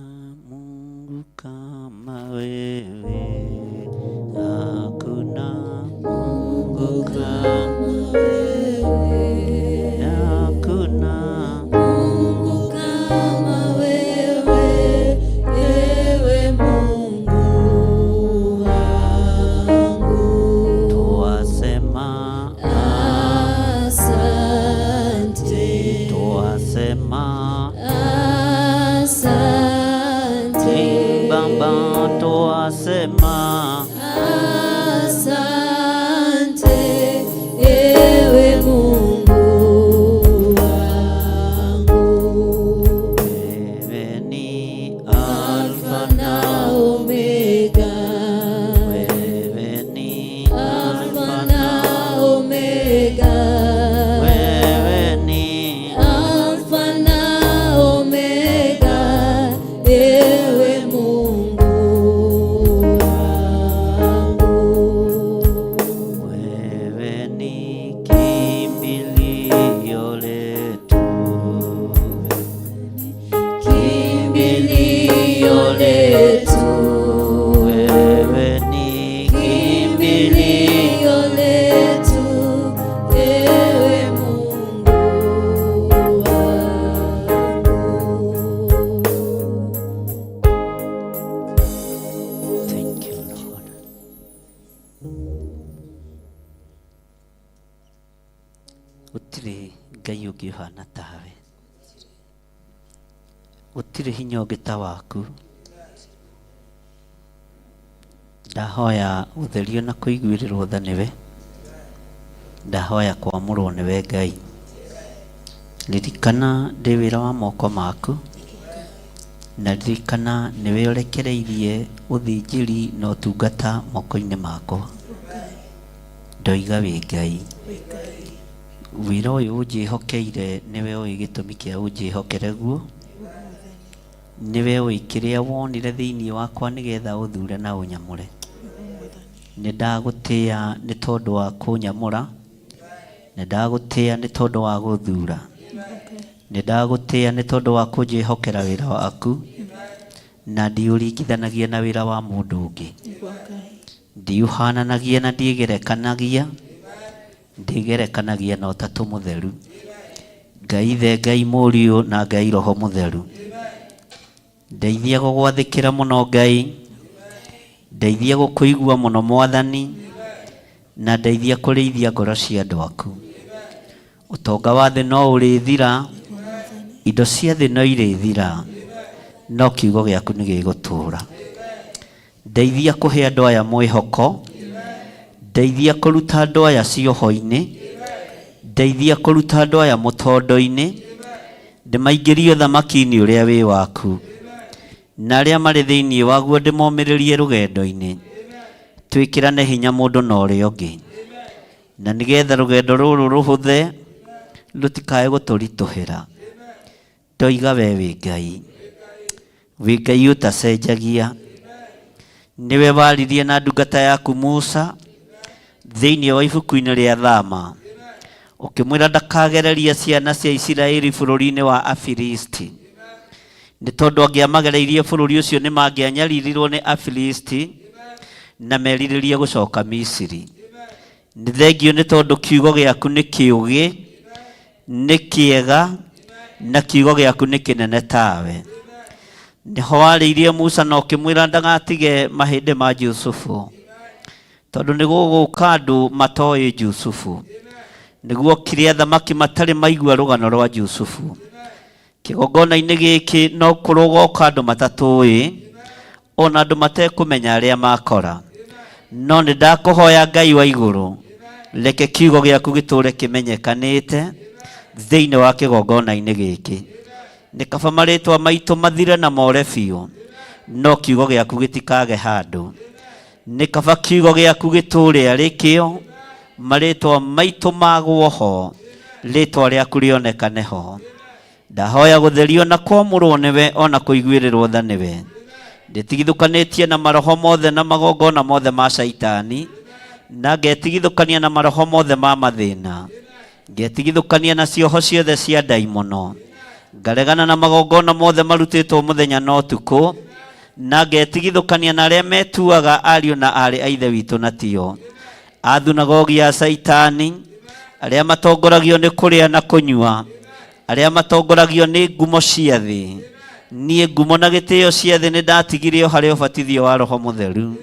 Mungu kama wewe, hakuna Mungu kama wewe, hakuna Mungu kama wewe, ewe Mungu wangu. Twasema Asante, twasema asante, Baba, twasema asante, ewe Mungu wangu. Wewe ni Alfa Alfa na Omega, wewe ni Alfa na Omega, wewe ni Alfa na Omega, ewe Mungu wangu. Wewe ni kimbilio letu, Kimbilio letu, wewe ni kimbilio kimbilio letu, ewe Mungu wangu. Thank you, Lord. Gũtirĩ Ngai ũngĩ ũhana tawe, gũtirĩ hinya ũngĩ ta waku. Ndahoya gũtherio na kũiguĩrĩrwo tha nĩwe, ndahoya kwamũrwo nĩwe Ngai. Ririkana ndĩ wĩra wa moko maku, na ririkana nĩwe ũrekereirie ũthĩnjĩri na ũtungata moko-inĩ makwa. Ndoiga wĩ Ngai, wĩra ũyũ ũnjĩhokeire nĩwe ũĩ gĩtũmi kĩa ũnjĩhokere guo, nĩwe ũĩ kĩrĩa wonire thĩinĩ wakwa nĩgetha ũthure na ũnyamũre. Nĩ ndagũtĩĩa nĩ tondũ wa kũnyamũra, nĩ ndagũtĩĩa nĩ tondũ wa gũthura, nĩ ndagũtĩĩa nĩ tondũ wa kũnjĩhokera wĩra waku, na ndiũringithanagia na wĩra wa mũndũ ũngĩ, ndiũhananagia na ndiĩgerekanagia, ndĩgerekanagia na Ũtatũ Mũtheru, Ngai Ithe, Ngai Mũriũ na Ngai Roho Mũtheru. Ndeithia gũgwathĩkĩra mũno Ngai, ndeithia gũkũigua mũno Mwathani, na ndeithia kũrĩithia ngoro cia andũ aku. Ũtonga wa thĩ no ũrĩthira, indo cia thĩ no irĩthira, no kiugo gĩaku nĩ gĩgũtũũra. Ndeithia kũhe andũ aya mwĩhoko, ndeithia kũruta andũ aya cioho-inĩ, ndeithia kũruta andũ aya mũtondo-inĩ, ndĩmaingĩrie ũthamaki-inĩ ũrĩa wĩ waku, na arĩa marĩ thĩinĩ waguo ndĩmomĩrĩrie rũgendo-inĩ. Twĩkĩrane hinya mũndũ na ũrĩa ũngĩ, na nĩgetha rũgendo rũrũ rũhũthe, rũtikae gũtũritũhĩra. Ndoiga we wĩ Ngai, wĩ Ngai ũtacenjagia. Nĩwe waririe na ndungata yaku Musa thĩinĩ wa ibuku-inĩ rĩa Thama, ũkĩmwĩra ndakagereria ciana cia Isiraeli bũrũri-inĩ wa Afilisti, nĩ tondũ angĩamagereirie bũrũri ũcio nĩ mangĩanyaririrwo nĩ Afilisti na merirĩrie gũcoka Misiri. Nĩ thengio nĩ tondũ kiugo gĩaku nĩ kĩũgĩ, nĩ kĩega, na kiugo gĩaku nĩ kĩnene tawe. Nĩho warĩirie Musa na ũkĩmwĩra ndagatige mahĩndĩ ma Jusufu, tondũ nĩ gũgũka andũ matoĩ Jusufu. Nĩguo okire athamaki matarĩ maigua rũgano rwa Jusufu. Kĩgongona-inĩ gĩkĩ no kũrũgoka andũ matatũĩ, ona andũ matekũmenya arĩa makora. No nĩ ndakũhoya Ngai wa igũrũ, reke kiugo gĩaku gĩtũũre kĩmenyekanĩte thĩinĩ wa kĩgongona-inĩ gĩkĩ. Nĩ kaba marĩtwa maitũ mathire na more biũ, no kiugo gĩaku gĩtikage handũ. Nĩ kaba kiugo gĩaku gĩtũũre arĩ kĩo, marĩtwa maitũ magwo ho, rĩtwa rĩaku rĩonekane ho. Ndahoya gũtherio na kwamũrwo nĩwe ona kũiguĩrĩrwo tha nĩwe. Ndĩtigithũkanĩtie na maroho mothe na magongona mothe ma Shaitani, na ngetigithũkania na maroho mothe ma mathĩna, ngetigithũkania na cioho ciothe cia ndaimono, Ngaregana na magongona mothe marutĩtwo mũthenya na ũtukũ, na ngetigithũkania na arĩa metuaga ariũ na aarĩ a Ithe witũ na tio. A thunagogi ya Caitani, arĩa matongoragio nĩ kũrĩa na kũnyua, arĩa matongoragio nĩ ngumo cia thĩ. Niĩ ngumo na gĩtĩo cia thĩ nĩ ndatigire o harĩ ũbatithio wa Roho Mũtheru.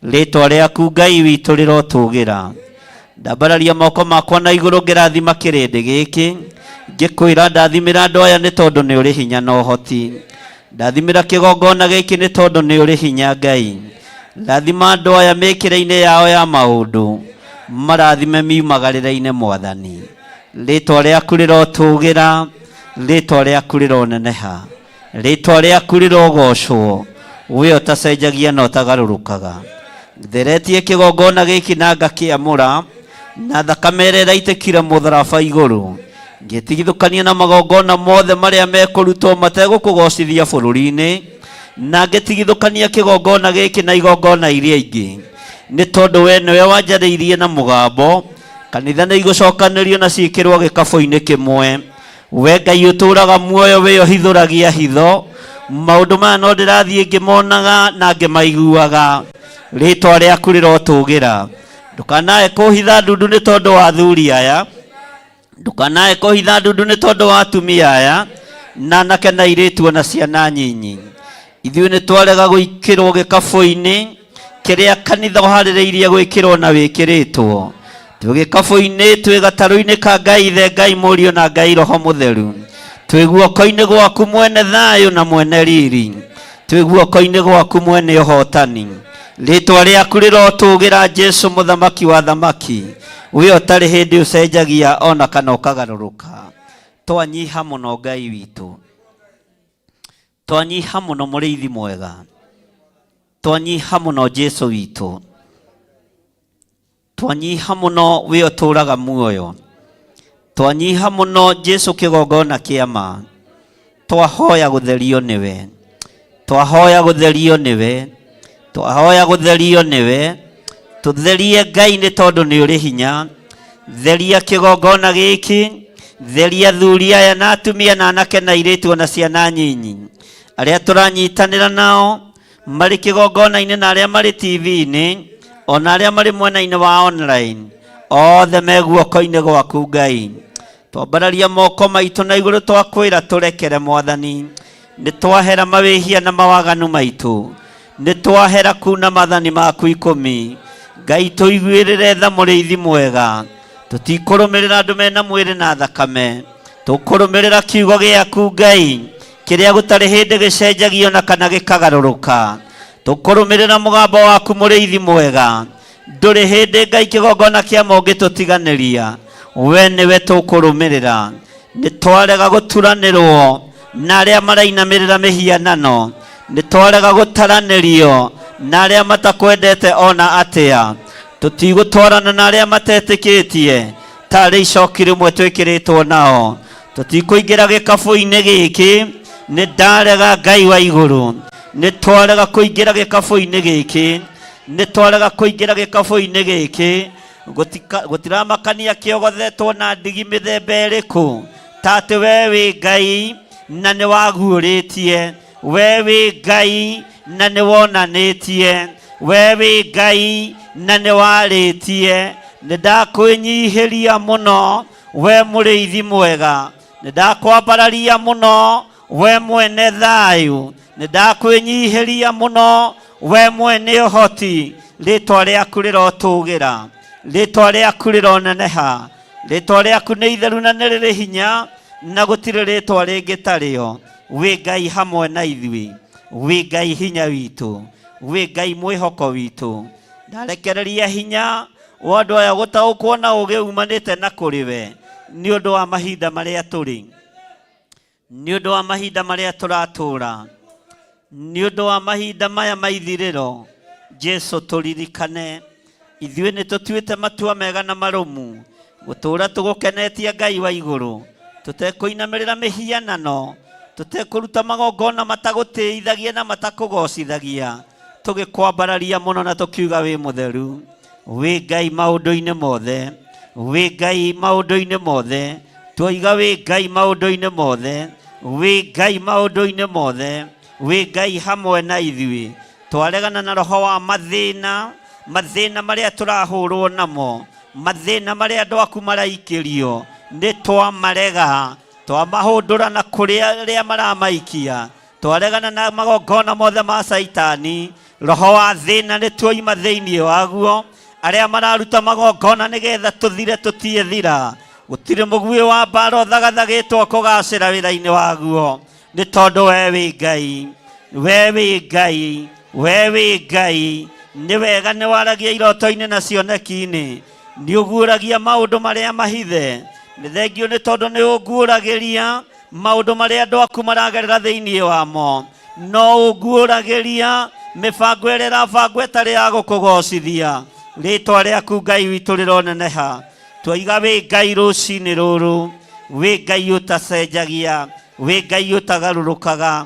Rĩtwa rĩaku Ngai witũ rĩrotũgĩra. Ndambararia moko makwa na igũrũ ngĩrathima kĩrĩndĩ gĩkĩ, ngĩkwĩra ndathimĩra andũ aya nĩ tondũ nĩ ũrĩ hinya na ũhoti. Ndathimĩra kĩgongona gĩkĩ nĩ tondũ nĩ ũrĩ hinya Ngai. Rathima andũ aya mĩkĩre-inĩ yao ya maũndũ, marathime miumagarĩre-inĩ Mwathani. Rĩtwa rĩaku rĩrotũgĩra, rĩtwa rĩaku rĩroneneha, rĩtwa rĩaku rĩrogocwo, we ũtacenjagia na ũtagarũrũkaga. Theretie kĩgongona gĩkĩ na ngakĩamũra na thakame ĩrĩa ĩraitĩkire mũtharaba igũrũ, ngĩtigithũkania na magongona mothe marĩa mekũrutwo mategũkũgocithia bũrũri-inĩ, na ngĩtigithũkania kĩgongona gĩkĩ na igongona iria ingĩ, nĩ tondũ we nĩwe wanjarĩirie na mũgambo. Kanitha nĩ igũcokanĩrio na ciĩkĩrwo gĩkabũ-inĩ kĩmwe. We Ngai ũtũũraga muoyo, we ũhithũragia hitho, maũndũ maya no ndĩrathiĩ ngĩmonaga na ngĩmaiguaga. Rĩtwa rĩaku rĩrotũgĩra. Ndũkanae kũhitha ndundu nĩ tondũ wa athuri aya, ndũkanae kũhitha ndundu nĩ tondũ wa atumia aya, na anake na airĩtu ona ciana nyinyi. Ithuĩ nĩ twarega gwĩkĩrwo gĩkabũ-inĩ kĩrĩa kanitha ũharĩrĩirie gwĩkĩrwo na wĩkĩrĩtwo. Twĩ gĩkabũ-inĩ, twĩ gatarũ-inĩ ka Ngai Ithe, Ngai Mũriũ na Ngai Roho Mũtheru. Twĩ guoko-inĩ gwaku mwene thayũ na mwene riri. Twĩ guoko-inĩ gwaku mwene ũhotani. Rĩtwa rĩaku rĩrotũgĩra Jesu mũthamaki wa thamaki. We ũtarĩ hĩndĩ ũcenjagia ona kana ũkagarũrũka. Twanyiha mũno Ngai witũ. Twanyiha mũno mũrĩithi mwega. Twanyiha mũno Jesu witũ. Twanyiha mũno we ũtũũraga muoyo. Twanyiha mũno Jesu kĩgongona kĩa ma. Twahoya gũtherio nĩwe. Twahoya gũtherio nĩwe. Twahoya gũtherio nĩwe. Tũtherie Ngai nĩ tondũ nĩ ũrĩ hinya. Theria kĩgongona gĩkĩ. Theria athuri aya na atumia na anake na airĩtu ona ciana nyinyi. Arĩa tũranyitanĩra nao marĩ kĩgongona-inĩ na arĩa marĩ TV-inĩ ona arĩa marĩ mwena-inĩ wa online, othe me guoko-inĩ gwaku Ngai. Twambararia moko maitũ na igũrũ twakwĩra tũrekere Mwathani. Nĩ twahera mawĩhia na mawaganu maitũ. Nĩ twahera kuna mathani maku ikũmi. Ngai tũiguĩrĩre tha mũrĩithi mwega. Tũtikũrũmĩrĩra andũ mena mwĩrĩ na thakame. Tũkũrũmĩrĩra kiugo gĩaku Ngai, kĩrĩa gũtarĩ hĩndĩ gĩcenjagio na kana gĩkagarũrũka. Tũkũrũmĩrĩra mũgambo waku mũrĩithi mwega. Ndũrĩ hĩndĩ Ngai kĩgongona kĩa ma ũngĩtũtiganĩria. We nĩwe tũkũrũmĩrĩra. Nĩ twarega gũturanĩrwo na arĩa marainamĩrĩra mĩhianano. Nĩ twarega gũtaranĩrio na arĩa matakwendete ona atĩa. Tũtigũtwarana na arĩa matetĩkĩtie tarĩ icoki rĩmwe twĩkĩrĩtwo nao. Tũtikũingĩra gĩkabũ-inĩ gĩkĩ. Nĩ ndarega Ngai wa igũrũ. Nĩ twarega kũingĩra gĩkabũ-inĩ gĩkĩ. Nĩ twarega kũingĩra gĩkabũ-inĩ gĩkĩ. Gũtiramakania kĩogothetwo na ndigi mĩthemba ĩrĩkũ, ta atĩ we wĩ Ngai na nĩ waguũrĩtie, we wĩ Ngai na nĩ wonanĩtie, we wĩ Ngai na nĩ warĩtie. Nĩ ndakwĩnyihĩria mũno we mũrĩithi mwega, nĩ ndakwambararia mũno we mwene thayũ, nĩ ndakwĩnyihĩria mũno we mwene ũhoti. Rĩtwa rĩaku rĩrotũgĩra, rĩtwa rĩaku rĩroneneha, rĩtwa rĩaku nĩ itheru na nĩ rĩrĩ hinya, na gũtirĩ rĩtwa rĩngĩ tarĩo. Wĩ Ngai hamwe na ithuĩ, wĩ Ngai hinya witũ, wĩ Ngai mwĩhoko witũ. Ndarekereria hinya wa andũ aya gũtaũkwo na ũũgĩ umanĩte na kũrĩ we, nĩ ũndũ wa mahinda marĩa tũrĩ, nĩ ũndũ wa mahinda marĩa tũratũũra, nĩ ũndũ wa mahinda maya ma ithirĩro. Jesu tũririkane ithuĩ nĩ tũtuĩte matua mega na marũmu gũtũũra tũgũkenetie Ngai wa igũrũ, tũtekũinamĩrĩra mĩhianano, tũtekũruta magongona matagũtĩithagia na matakũgocithagia, tũgĩkwambararia mũno na tũkiuga wĩ mũtheru, wĩ Ngai maũndũ-inĩ mothe, wĩ Ngai maũndũ-inĩ mothe, twoiga wĩ Ngai maũndũ-inĩ mothe. Wĩ Ngai maũndũ-inĩ mothe, wĩ Ngai hamwe na ithuĩ. Twaregana na roho wa mathĩna, mathĩna marĩa tũrahũrwo namo, mathĩna marĩa andũ aku maraikĩrio, nĩ twamarega, twamahũndũra na kũrĩ arĩa maramaikia. Twaregana na magongona mothe ma Caitani, roho wa thĩna nĩ tuoima thĩinĩ waguo. Arĩa mararuta magongona nĩgetha tũthire tũtiethira. Gũtirĩ mũguĩ wa mbara ũthagathagĩtwo kũgacĩra wĩra-inĩ waguo, nĩ tondũ we wĩ Ngai, we wĩ Ngai, we wĩ Ngai. Nĩ wega nĩ waragia iroto-inĩ na cioneki-inĩ, nĩ ũguũragia maũndũ marĩa mahithe. Nĩ thengio nĩ tondũ nĩ ũnguũragĩria maũndũ marĩa andũ aku maragerera thĩinĩ wamo. No ũnguũragĩria mĩbango ĩrĩa ĩrabangwo ĩtarĩ ya gũkũgocithia. Rĩtwa rĩaku Ngai witũ rĩroneneha. Twaiga wĩ Ngai rũcinĩ rũrũ, wĩ Ngai ũtacenjagia, wĩ Ngai ũtagarũrũkaga,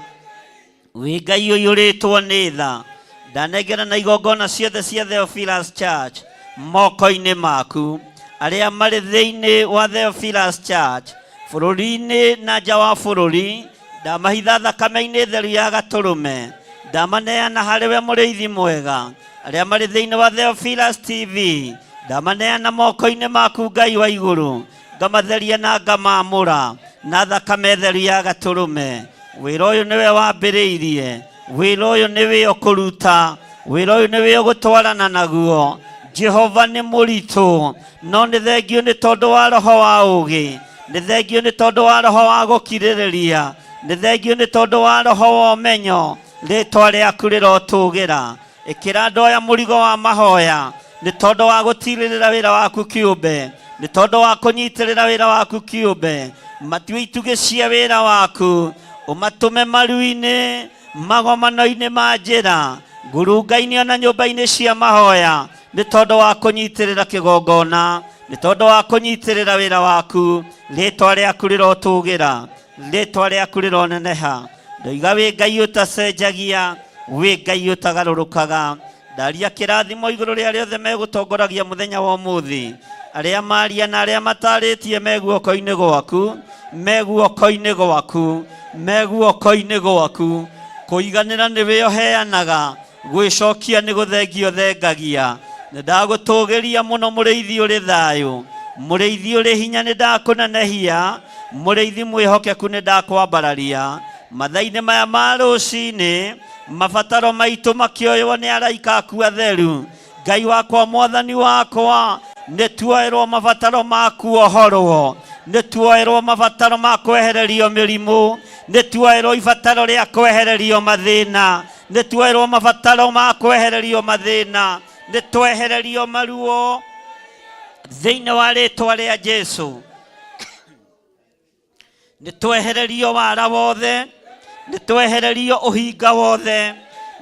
wĩ Ngai ũiyũrĩtwo nĩ tha. Ndanengera na igongona ciothe cia Theophilus Church moko-inĩ maku. Arĩa marĩ thĩinĩ wa Theophilus Church bũrũri-inĩ na nja wa bũrũri, ndamahitha thakame-inĩ theru ya gatũrũme. Ndamaneana harĩ we mũrĩithi mwega. Arĩa marĩ thĩinĩ wa Theophilus TV, ndamaneana moko-inĩ maku Ngai wa igũrũ, ngamatheria na ngamamũra na thakame theru ya gatũrũme. Wĩra ũyũ nĩwe wambĩrĩirie, wĩra ũyũ nĩwe ũkũruta, wĩra ũyũ nĩwe ũgũtwarana naguo. Jehova nĩ mũritũ, no nĩ thengio nĩ tondũ wa roho wa ũũgĩ, nĩ thengio nĩ tondũ wa roho wa gũkirĩrĩria, nĩ thengio nĩ tondũ wa roho wa ũmenyo. Rĩtwa rĩaku rĩrotũgĩra. Ĩkĩra andũ aya mũrigo wa mahoya nĩ tondũ wa gũtirĩrĩra wĩra waku kĩũmbe, nĩ tondũ wa kũnyitĩrĩra wĩra waku kĩũmbe. Matue itugĩ cia wĩra waku, ũmatũme maru-inĩ, magomano-inĩ ma njĩra, ngurunga-inĩ ona nyũmba-inĩ cia mahoya, nĩ tondũ wa kũnyitĩrĩra kĩgongona, nĩ tondũ wa kũnyitĩrĩra wĩra waku. Rĩtwa rĩaku rĩrotũgĩra, rĩtwa rĩaku rĩroneneha. Ndoiga wĩ Ngai ũtacenjagia, wĩ Ngai ũtagarũrũkaga. Ndaria kĩrathimo igũrũ rĩa arĩa othe megũtongoragia mũthenya wa ũmũthĩ, arĩa maria na arĩa matarĩtie me guoko-inĩ gwaku, me guoko-inĩ gwaku, me guoko-inĩ gwaku. Kũiganĩra nĩwe ũheanaga, gwĩcokia nĩ gũthengio thengagia. Nĩ ndagũtũgĩria mũno mũrĩithi ũrĩ thayũ, mũrĩithi ũrĩ hinya nĩ ndakũnenehia, mũrĩithi mwĩhokeku nĩ ndakwambararia. Mathaa-inĩ maya ma rũcinĩ, mabataro maitũ makĩoywo nĩ araika aku atheru. Ngai wakwa, mwathani wakwa, nĩ tuoerwo mabataro ma kuohorwo, nĩ tuoerwo mabataro ma kwehererio mĩrimũ, nĩ tuoerwo ibataro rĩa kwehererio mathĩna, nĩ tuoerwo mabataro ma kwehererio mathĩna, nĩ twehererio maruo thĩinĩ wa rĩtwa rĩa Jesu. Nĩ twehererio wara wothe, nĩ twehererio ũhinga wothe,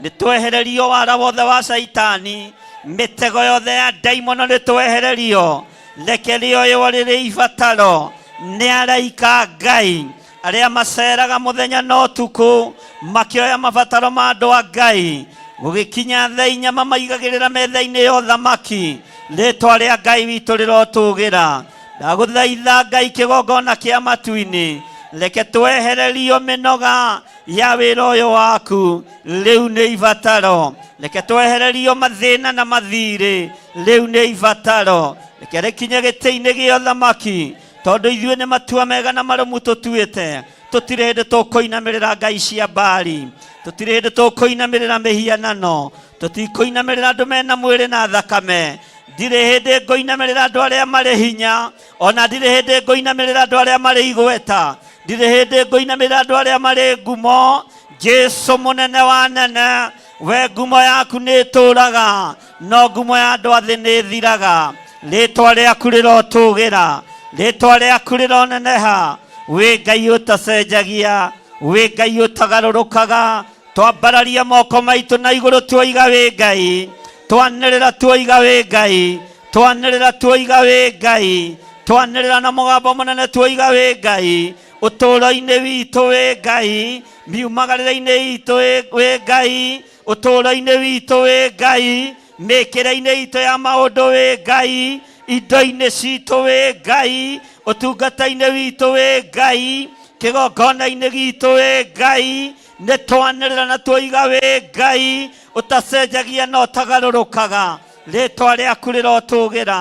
nĩ twehererio wara wothe wa Caitani, mĩtego yothe ya ndaimono nĩ twehererio. Reke rĩoywo rĩrĩ ibataro nĩ araika a Ngai arĩa maceraga mũthenya na ũtukũ makĩoya mabataro ma andũ a Ngai. Gũgĩkinya thaa inya mamaigagĩrĩra metha-inĩ ya ũthamaki. Rĩtwa rĩa Ngai witũ rĩrotũgĩra. Ndagũthaitha Ngai kĩgongona kĩa matu-inĩ, reke twehererio mĩnoga ya wĩra ũyũ waku, rĩu nĩ ibataro. Reke twehererio mathĩna na mathirĩ, rĩu nĩ ibataro. Reke rĩkinye gĩtĩ-inĩ gĩa ũthamaki, tondũ ithuĩ nĩ matua mega na marũmu tũtuĩte. Tũtirĩ hĩndĩ tũkũinamĩrĩra ngai cia Baali, tũtirĩ hĩndĩ tũkũinamĩrĩra mĩhianano, tũtikũinamĩrĩra andũ mena mwĩrĩ na thakame. Ndirĩ hĩndĩ ngũinamĩrĩra andũ arĩa marĩ hinya, ona ndirĩ hĩndĩ ngũinamĩrĩra andũ arĩa marĩ igweta, ndirĩ hĩndĩ ngũinamĩrĩra andũ arĩa marĩ ngumo. Jesu mũnene wa nene, we ngumo yaku nĩ ĩtũraga, no ngumo ya andũ a thĩ nĩ ĩthiraga. Rĩtwa rĩaku rĩrotũgĩra, rĩtwa rĩaku rĩroneneha. Wĩ Ngai ũtacenjagia, wĩ Ngai ũtagarũrũkaga. Twambararia moko maitũ na igũrũ tuoiga wĩ Ngai, twanĩrĩra tuoiga wĩ Ngai, twanĩrĩra tuoiga wĩ Ngai, twanĩrĩra na mũgambo mũnene tuoiga wĩ Ngai. Ũtũũro-inĩ witũ wĩ Ngai, miumagarĩre-inĩ itũ wĩ Ngai, ũtũũro-inĩ witũ wĩ Ngai, mĩkĩre-inĩ itũ ya maũndũ wĩ Ngai, indo-inĩ citũ wĩ Ngai, ũtungata-inĩ witũ wĩ Ngai. Kĩgongona-inĩ gitũ wĩ Ngai, nĩ twanĩrĩra na tuoiga wĩ Ngai ũtacenjagia na ũtagarũrũkaga. Rĩtwa rĩaku rĩrotũgĩra,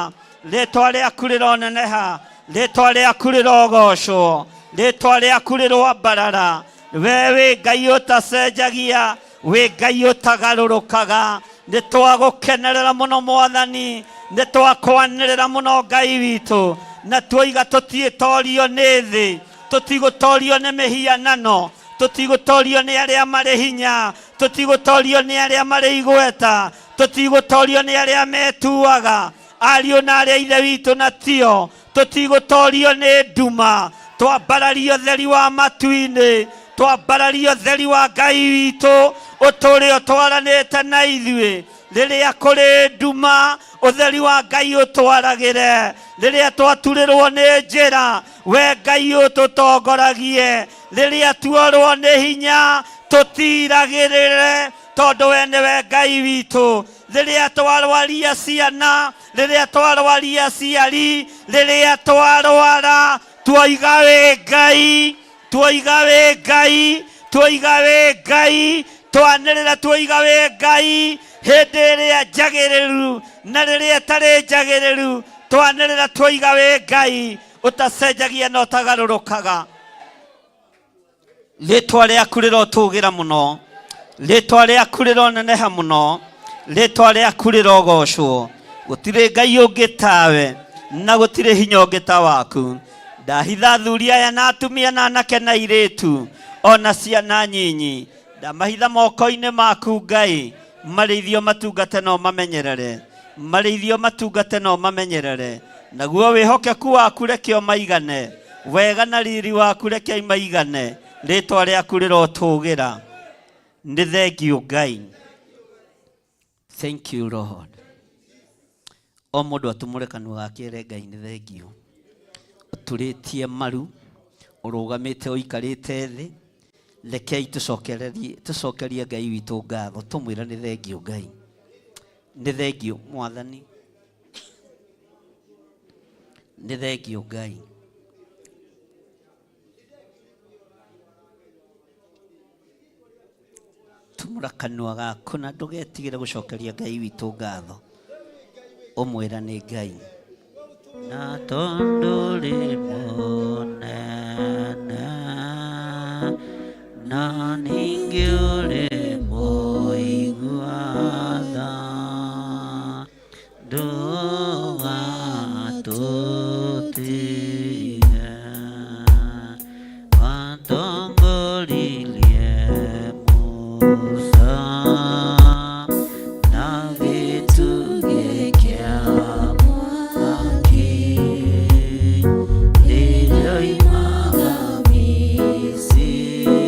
rĩtwa rĩaku rĩroneneha, rĩtwa rĩaku rĩrogocwo, rĩtwa rĩaku rĩroambarara. We wĩ Ngai ũtacenjagia, wĩ Ngai ũtagarũrũkaga. Nĩ twagũkenerera mũno Mwathani, nĩ twakwanĩrĩra mũno Ngai witũ, na tuoiga tũtiĩtorio nĩ thĩ, tũtigũtorio nĩ mĩhianano, tũtigũtorio nĩ arĩa marĩ hinya, tũtigũtorio nĩ arĩa marĩ igweta, tũtigũtorio nĩ arĩa metuaga ariũ na arĩa ithe witũ na tio, tũtigũtorio nĩ nduma. Twambarario theri wa matu-inĩ, twambarario theri wa Ngai witũ ũtũũre ũtwaranĩte na ithuĩ. Rĩrĩa kũrĩ nduma, ũtheri wa Ngai ũtwaragĩre. Rĩrĩa twaturĩrwo nĩ njĩra, we Ngai ũtũtongoragie. Rĩrĩa tuorwo nĩ hinya, tũtiragĩrĩre, tondũ we nĩwe Ngai witũ. Rĩrĩa twarwaria ciana, rĩrĩa twarwaria aciari, rĩrĩa twarwara, tuoiga wĩ Ngai, tuoiga wĩ Ngai, tuoiga wĩ Ngai, twanĩrĩra tuoiga wĩ Ngai hĩndĩ ĩrĩa njagĩrĩru na rĩrĩa ĩtarĩ njagĩrĩru, twanĩrĩra tuoiga wĩ Ngai ũtacenjagia na ũtagarũrũkaga. Rĩtwa rĩaku rĩrotũgĩra mũno, rĩtwa rĩaku rĩroneneha mũno, rĩtwa rĩaku rĩrogocwo. Gũtirĩ Ngai ũngĩ tawe na gũtirĩ hinya ũngĩ ta waku. Ndahitha athuri aya na atumia na anake na airĩtu ona ciana nyinyi, ndamahitha moko-inĩ maku Ngai, marĩithio matungate na ũmamenyerere, marĩithio matungate na ũmamenyerere. Naguo wĩhokeku waku reke ũmaigane, wega na riri waku reke imaigane. Rĩtwa rĩaku rĩrotũgĩra. Nĩ thengiũ Ngai. Thank you Lord. O mũndũ atumũre kanua gake ere Ngai nĩ thengiũ. Ũturĩtie maru, ũrũgamĩte ũikarĩte thĩ, rekei tũcokerie Ngai witũ ngatho, tũmwĩre nĩ thengiũ Ngai. Nĩ thengiũ Mwathani. Nĩ thengiũ Ngai. Tumũra kanua gaku na ndũgetigĩre gũcokeria Ngai witũ ngatho, ũmwĩra nĩ Ngai. Na tondũ ũrĩ mũnene, na ningĩ ũrĩ mũigua tha, ndũgatũtige. Watongoririe Musa na gĩtugĩ kĩa mwaki, rĩrĩa oimaga Misiri.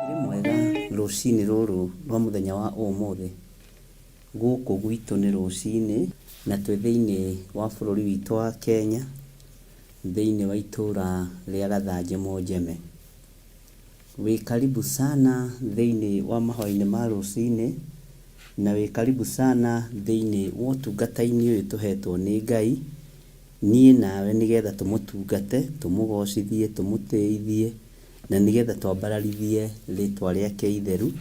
Wĩ mwega rũcinĩ rũrũ rwa mũthenya wa ũmũthĩ. Gũkũ gwitũ nĩ rũcinĩ na twĩ thĩinĩ wa bũrũri witũ wa Kenya, thĩinĩ wa itũra rĩa Gathanjĩ Mũnjeme. Wĩ karibu sana thĩinĩ wa mahoya-inĩ ma rũcinĩ, na wĩ karibu sana thĩinĩ wa ũtungata-inĩ ũyũ tũhetwo nĩ Ngai, niĩ nawe nĩgetha tũmũtungate, tũmũgocithie, tũmũtĩithie, na nĩgetha twambararithie rĩtwa rĩake itheru,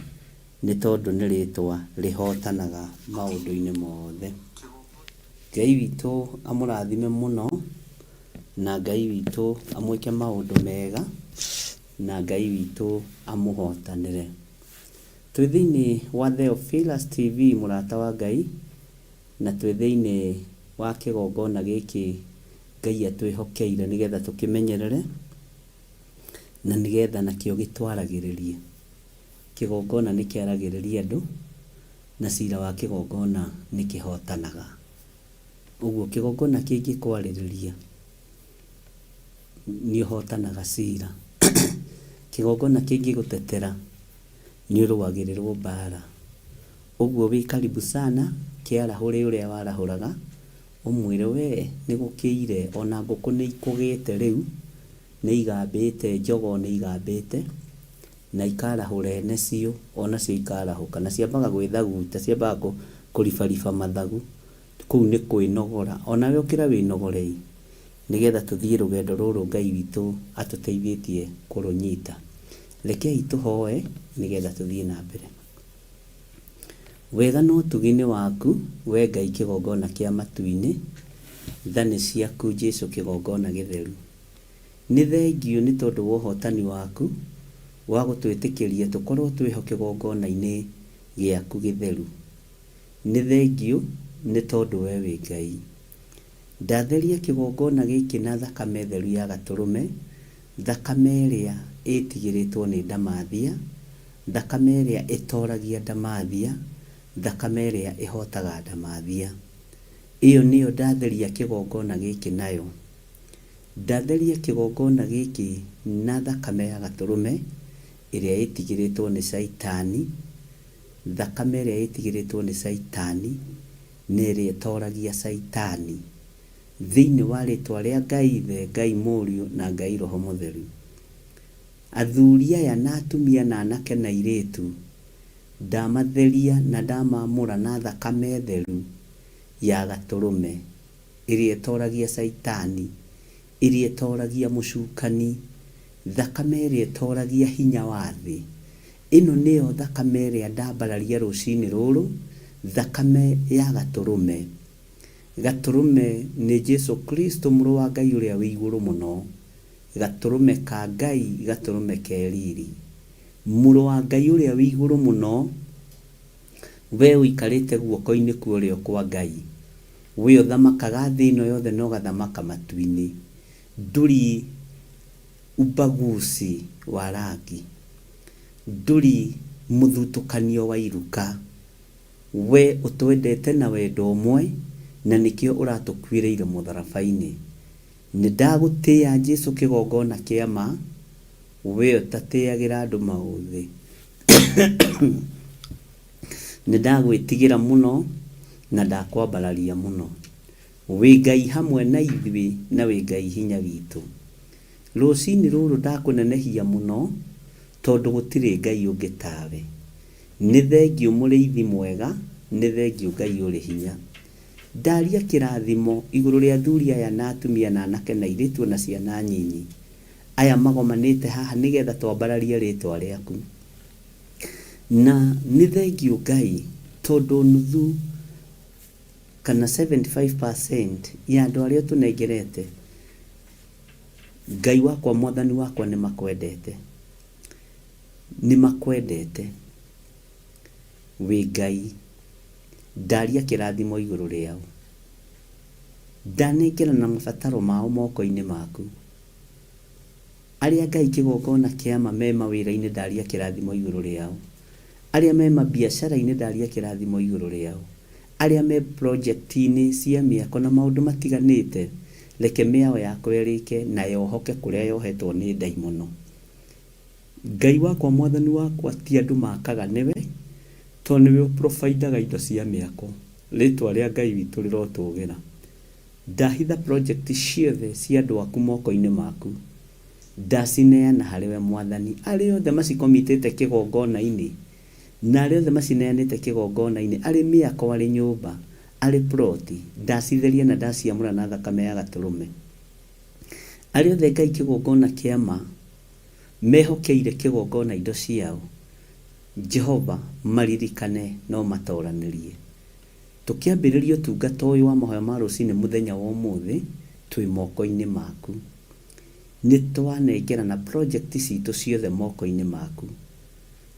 nĩ tondũ nĩ rĩtwa rĩhotanaga maũndũ-inĩ mothe. Ngai witũ amũrathime mũno, na Ngai witũ amwĩke maũndũ mega, na Ngai witũ amũhotanĩre. Twĩ thĩinĩ wa Theophilus TV mũrata wa Ngai, na twĩ thĩinĩ wa kĩgongona gĩkĩ Ngai atwĩhokeire nĩgetha tũkĩmenyerere, na nĩgetha nakĩo gĩtwaragĩrĩrie. Kĩgongona nĩ kĩaragĩrĩria andũ, na cira wa kĩgongona nĩ kĩhotanaga. Ũguo kĩgongona kĩngĩkwarĩrĩria, nĩ ũhotanaga cira. Kĩgongona kĩngĩgũtetera, nĩ ũrũagĩrĩrwo mbara. Ũguo wĩ karibu sana, kĩarahũre ũrĩa warahũraga, ũmwĩre we nĩ gũkĩire, ona ngũkũ nĩ ikũgĩte rĩu, nĩ igambĩte, njogoo nĩ igambĩte, na ikarahũra ene cio, onacio ikarahũka. Na ciambaga gwĩthaguta, ciambaga kũribariba mathagu, kũu nĩ kwĩnogora. Onawe ũkĩra wĩnogore ĩ, nĩgetha tũthiĩ rũgendo rũrũ Ngai witũ atũteithĩtie kũrũnyita. Rekei tũhoe nĩgetha tũthiĩ na mbere. Wega na ũtugi nĩ waku, we Ngai kĩgongona kĩa matu-inĩ, tha nĩ ciaku Jesu kĩgongona gĩtheru. Nĩ thengiũ nĩ tondũ wa ũhotani waku wa gũtwĩtĩkĩria tũkorwo twĩho kĩgongona-inĩ gĩaku gĩtheru. Nĩ thengiũ nĩ tondũ we wĩ Ngai. Ndatheria kĩgongona gĩkĩ na thakame theru ya Gatũrũme, thakame ĩrĩa ĩtigĩrĩtwo nĩ ndamathia, thakame ĩrĩa ĩtoragia ndamathia, thakame ĩrĩa ĩhotaga ndamathia. Ĩyo nĩyo ndatheria kĩgongona gĩkĩ nayo. Ndatheria kĩgongona gĩkĩ na thakame ya Gatũrũme ĩrĩa ĩtigĩrĩtwo nĩ Caitani, thakame ĩrĩa ĩtigĩrĩtwo nĩ Caitani, na ĩrĩa ĩtoragia Caitani. Thĩinĩ wa rĩtwa rĩa Ngai Ithe, Ngai Mũriũ, na Ngai Roho Mũtheru. Athuri aya na atumia na anake na airĩtu, ndamatheria na ndamamũra na thakame theru ya Gatũrũme, ĩrĩa ĩtoragia Caitani, ĩrĩa ĩtoragia mũcukani, thakame ĩrĩa ĩtoragia hinya wa thĩ. Ĩno nĩyo thakame ĩrĩa ndambararia rũcinĩ rũrũ, thakame ya Gatũrũme. Gatũrũme nĩ Jesu Kristo Mũrũ wa Ngai ũrĩa wĩ igũrũ mũno, Gatũrũme ka Ngai, Gatũrũme ke riri. Mũrũ wa Ngai ũrĩa wĩ igũrũ mũno, we ũikarĩte guoko-inĩ kwa ũrĩo kwa Ngai, we ũthamakaga thĩ ĩno yothe na ũgathamaka matu-inĩ, ndũri ubaguzi wa rangi, ndũri mũthutũkanio wa iruka, We ũtwendete na wendo ũmwe, na nĩkĩo ũratũkuĩrĩire mũtharaba-inĩ. Nĩndagũtĩĩa Jesu kĩgongona kĩa ma, we ũtatĩagĩra andũ maũthĩ. Nĩndagwĩtigĩra mũno na ndakwambararia mũno. Wĩ Ngai hamwe na ithuĩ na wĩ Ngai hinya witũ. Rũcinĩ rũrũ ndakũnenehia mũno tondũ gũtirĩ Ngai ũngĩ tawe. Nĩ thengiũ mũrĩithi mwega, nĩ thengiũ Ngai ũrĩ hinya. Ndaria kĩrathimo igũrũ rĩa athuri aya na atumia na anake na airĩtu o na ciana nyinyi, aya magomanĩte haha nĩgetha twambararie rĩtwa rĩaku. Na nĩ thengiũ Ngai tondũ nuthu kana 75% ya andũ arĩa ũtũnengerete, Ngai wakwa Mwathani wakwa nĩ makwendete. Nĩ makwendete. Wĩ Ngai. Ndaria kĩrathimo igũrũ rĩao. Ndanengerana mabataro mao moko-inĩ maku. Arĩa Ngai kĩgongona kĩa ma me mawĩra-inĩ ndaria kĩrathimo igũrũ rĩao. Arĩa me mabiacara-inĩ ndaria kĩrathimo igũrũ rĩao. Arĩa me project-inĩ cia mĩako na maũndũ matiganĩte, reke mĩao yakwa ĩrĩke na yohoke kũrĩa yohetwo nĩ ndaimono. Ngai wakwa mwathani wakwa ti andũ makaga nĩwe, tondũ nĩwe ũ provide aga indo cia mĩako. Rĩtwa rĩa Ngai witũ rĩrotũgĩra. Ndahitha project ciothe cia andũ aku moko-inĩ maku. Ndacineana harĩ we Mwathani. Arĩa othe macicommit-ĩte kĩgongona-inĩ, na arĩa othe macineanĩte kĩgongona-inĩ, arĩ mĩako, arĩ nyũmba, arĩ plot, ndacitheria na ndaciamũra na thakame ya Gatũrũme. Arĩa othe Ngai kĩgongona kĩa ma, mehokeire kĩgongona indo ciao, Jehova, maririkane na ũmatoranĩrie. Tũkĩambĩrĩria ũtungata ũyũ wa mahoya ma rũcinĩ mũthenya wa ũmũthĩ, twĩ moko-inĩ maku. Nĩ twanengerana project citũ ciothe moko-inĩ maku.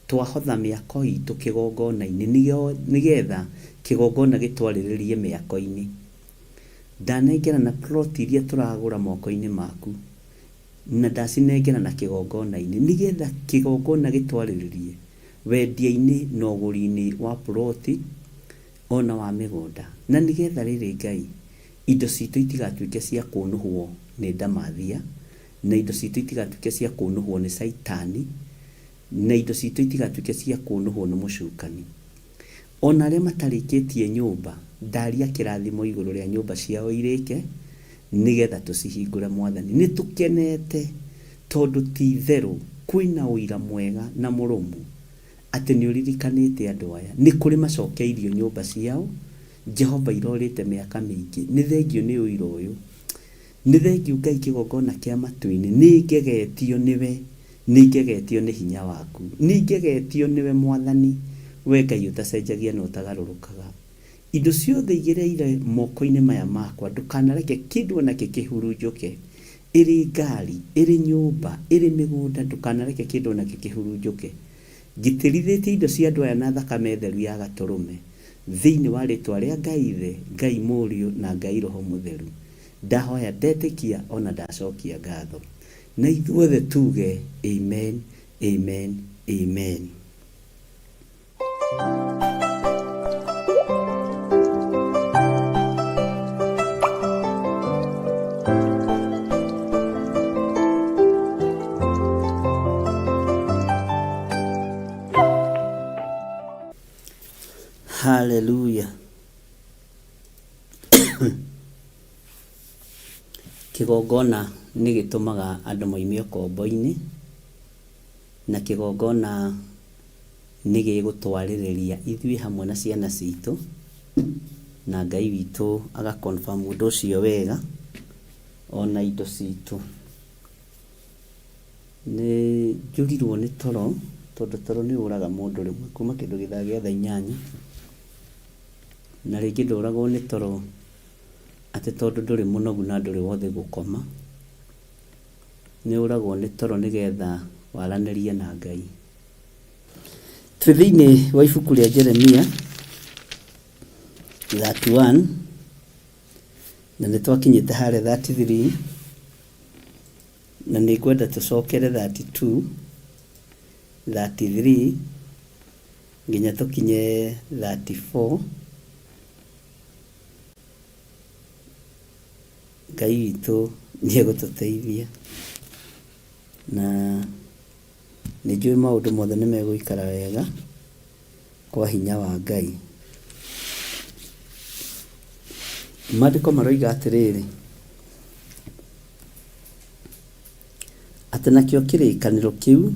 Twahotha mĩako itũ kĩgongona-inĩ nĩgetha kĩgongona gĩtwarĩrĩrie mĩako-inĩ. Ndanengerana plot iria tũragũra moko-inĩ maku na ndacinengerana kĩgongona-inĩ nĩgetha kĩgongona gĩtwarĩrĩrie wendia-inĩ na ũgũri-inĩ wa plot ona wa mĩgũnda. Na nĩgetha rĩrĩ Ngai, indo citũ itigatuĩke cia kũnũhwo nĩ ndamathia, na indo citũ itigatuĩke cia kũnũhwo nĩ caitani, na indo citũ itigatuĩke cia kũnũhwo nĩ mũcukani. Ona arĩa matarĩkĩtie nyũmba, ndaria kĩrathimo igũrũ rĩa nyũmba ciao irĩke, nĩgetha tũcihingũre Mwathani. Nĩ tũkenete tondũ ti itherũ kwĩna ũira mwega na mũrũmu atĩ nĩ ũririkanĩte andũ aya. Nĩ kũrĩ macokeirio nyũmba ciao, Jehova irorĩte mĩaka mĩingĩ. Nĩ thengiũ nĩ ũira ũyũ. Nĩ thengiũ Ngai kĩgongona kĩa matu-inĩ, nĩ ngegetio nĩwe, nĩ ngegetio nĩ hinya waku. Nĩ ngegetio nĩwe Mwathani, we Ngai ũtacenjagia na ũtagarũrũkaga. Indo ciothe igereire moko-inĩ maya makwa, ndũkanareke kĩndũ o nakĩ kĩhurunjũke. Ĩrĩ ngari, ĩrĩ nyũmba, ĩrĩ mĩgũnda, ndũkanareke kĩndũ o nakĩ kĩhurunjũke. Ngitĩrithĩtie indo cia andũ aya na thakame theru ya Gatũrũme, thĩinĩ wa rĩtwa rĩa Ngai Ithe, Ngai Mũriũ, na Ngai Roho Mũtheru. Ndahoya ndetĩkia o na ndacokia ngatho. Na ithuothe tuge, Amen, Amen, Amen. Hallelujah. Kĩgongona nĩ gĩtũmaga andũ moime ũkombo-inĩ, na kĩgongona nĩ gĩgũtwarĩrĩria ithuĩ hamwe na ciana citũ, na Ngai witũ aga confirm ũndũ ũcio wega, ona indo citũ. Nĩ njũrirwo nĩ toro, tondũ toro nĩ ũraga mũndũ rĩmwe kuma kĩndũ gĩthaa gĩa thaa inyanya. Na rĩngĩ ndũragwo nĩ toro atĩ tondũ ndũrĩ mũnogu na ndũrĩ wothe gũkoma. Nĩ ũragwo nĩ toro nĩgetha waranĩrie na Ngai. Twĩ thĩinĩ wa ibuku rĩa Jeremia 31 na nĩ twakinyĩte harĩa 33 na nĩ ngwenda tũcokere 32, 33 nginya tũkinye 34. Ngai witũ nĩ egũtũteithia na nĩ njũĩ maũndũ mothe nĩ megũikara wega kwa hinya wa Ngai. Maandĩko maroiga atĩrĩrĩ, atĩ nakĩo kĩrĩkanĩro kĩu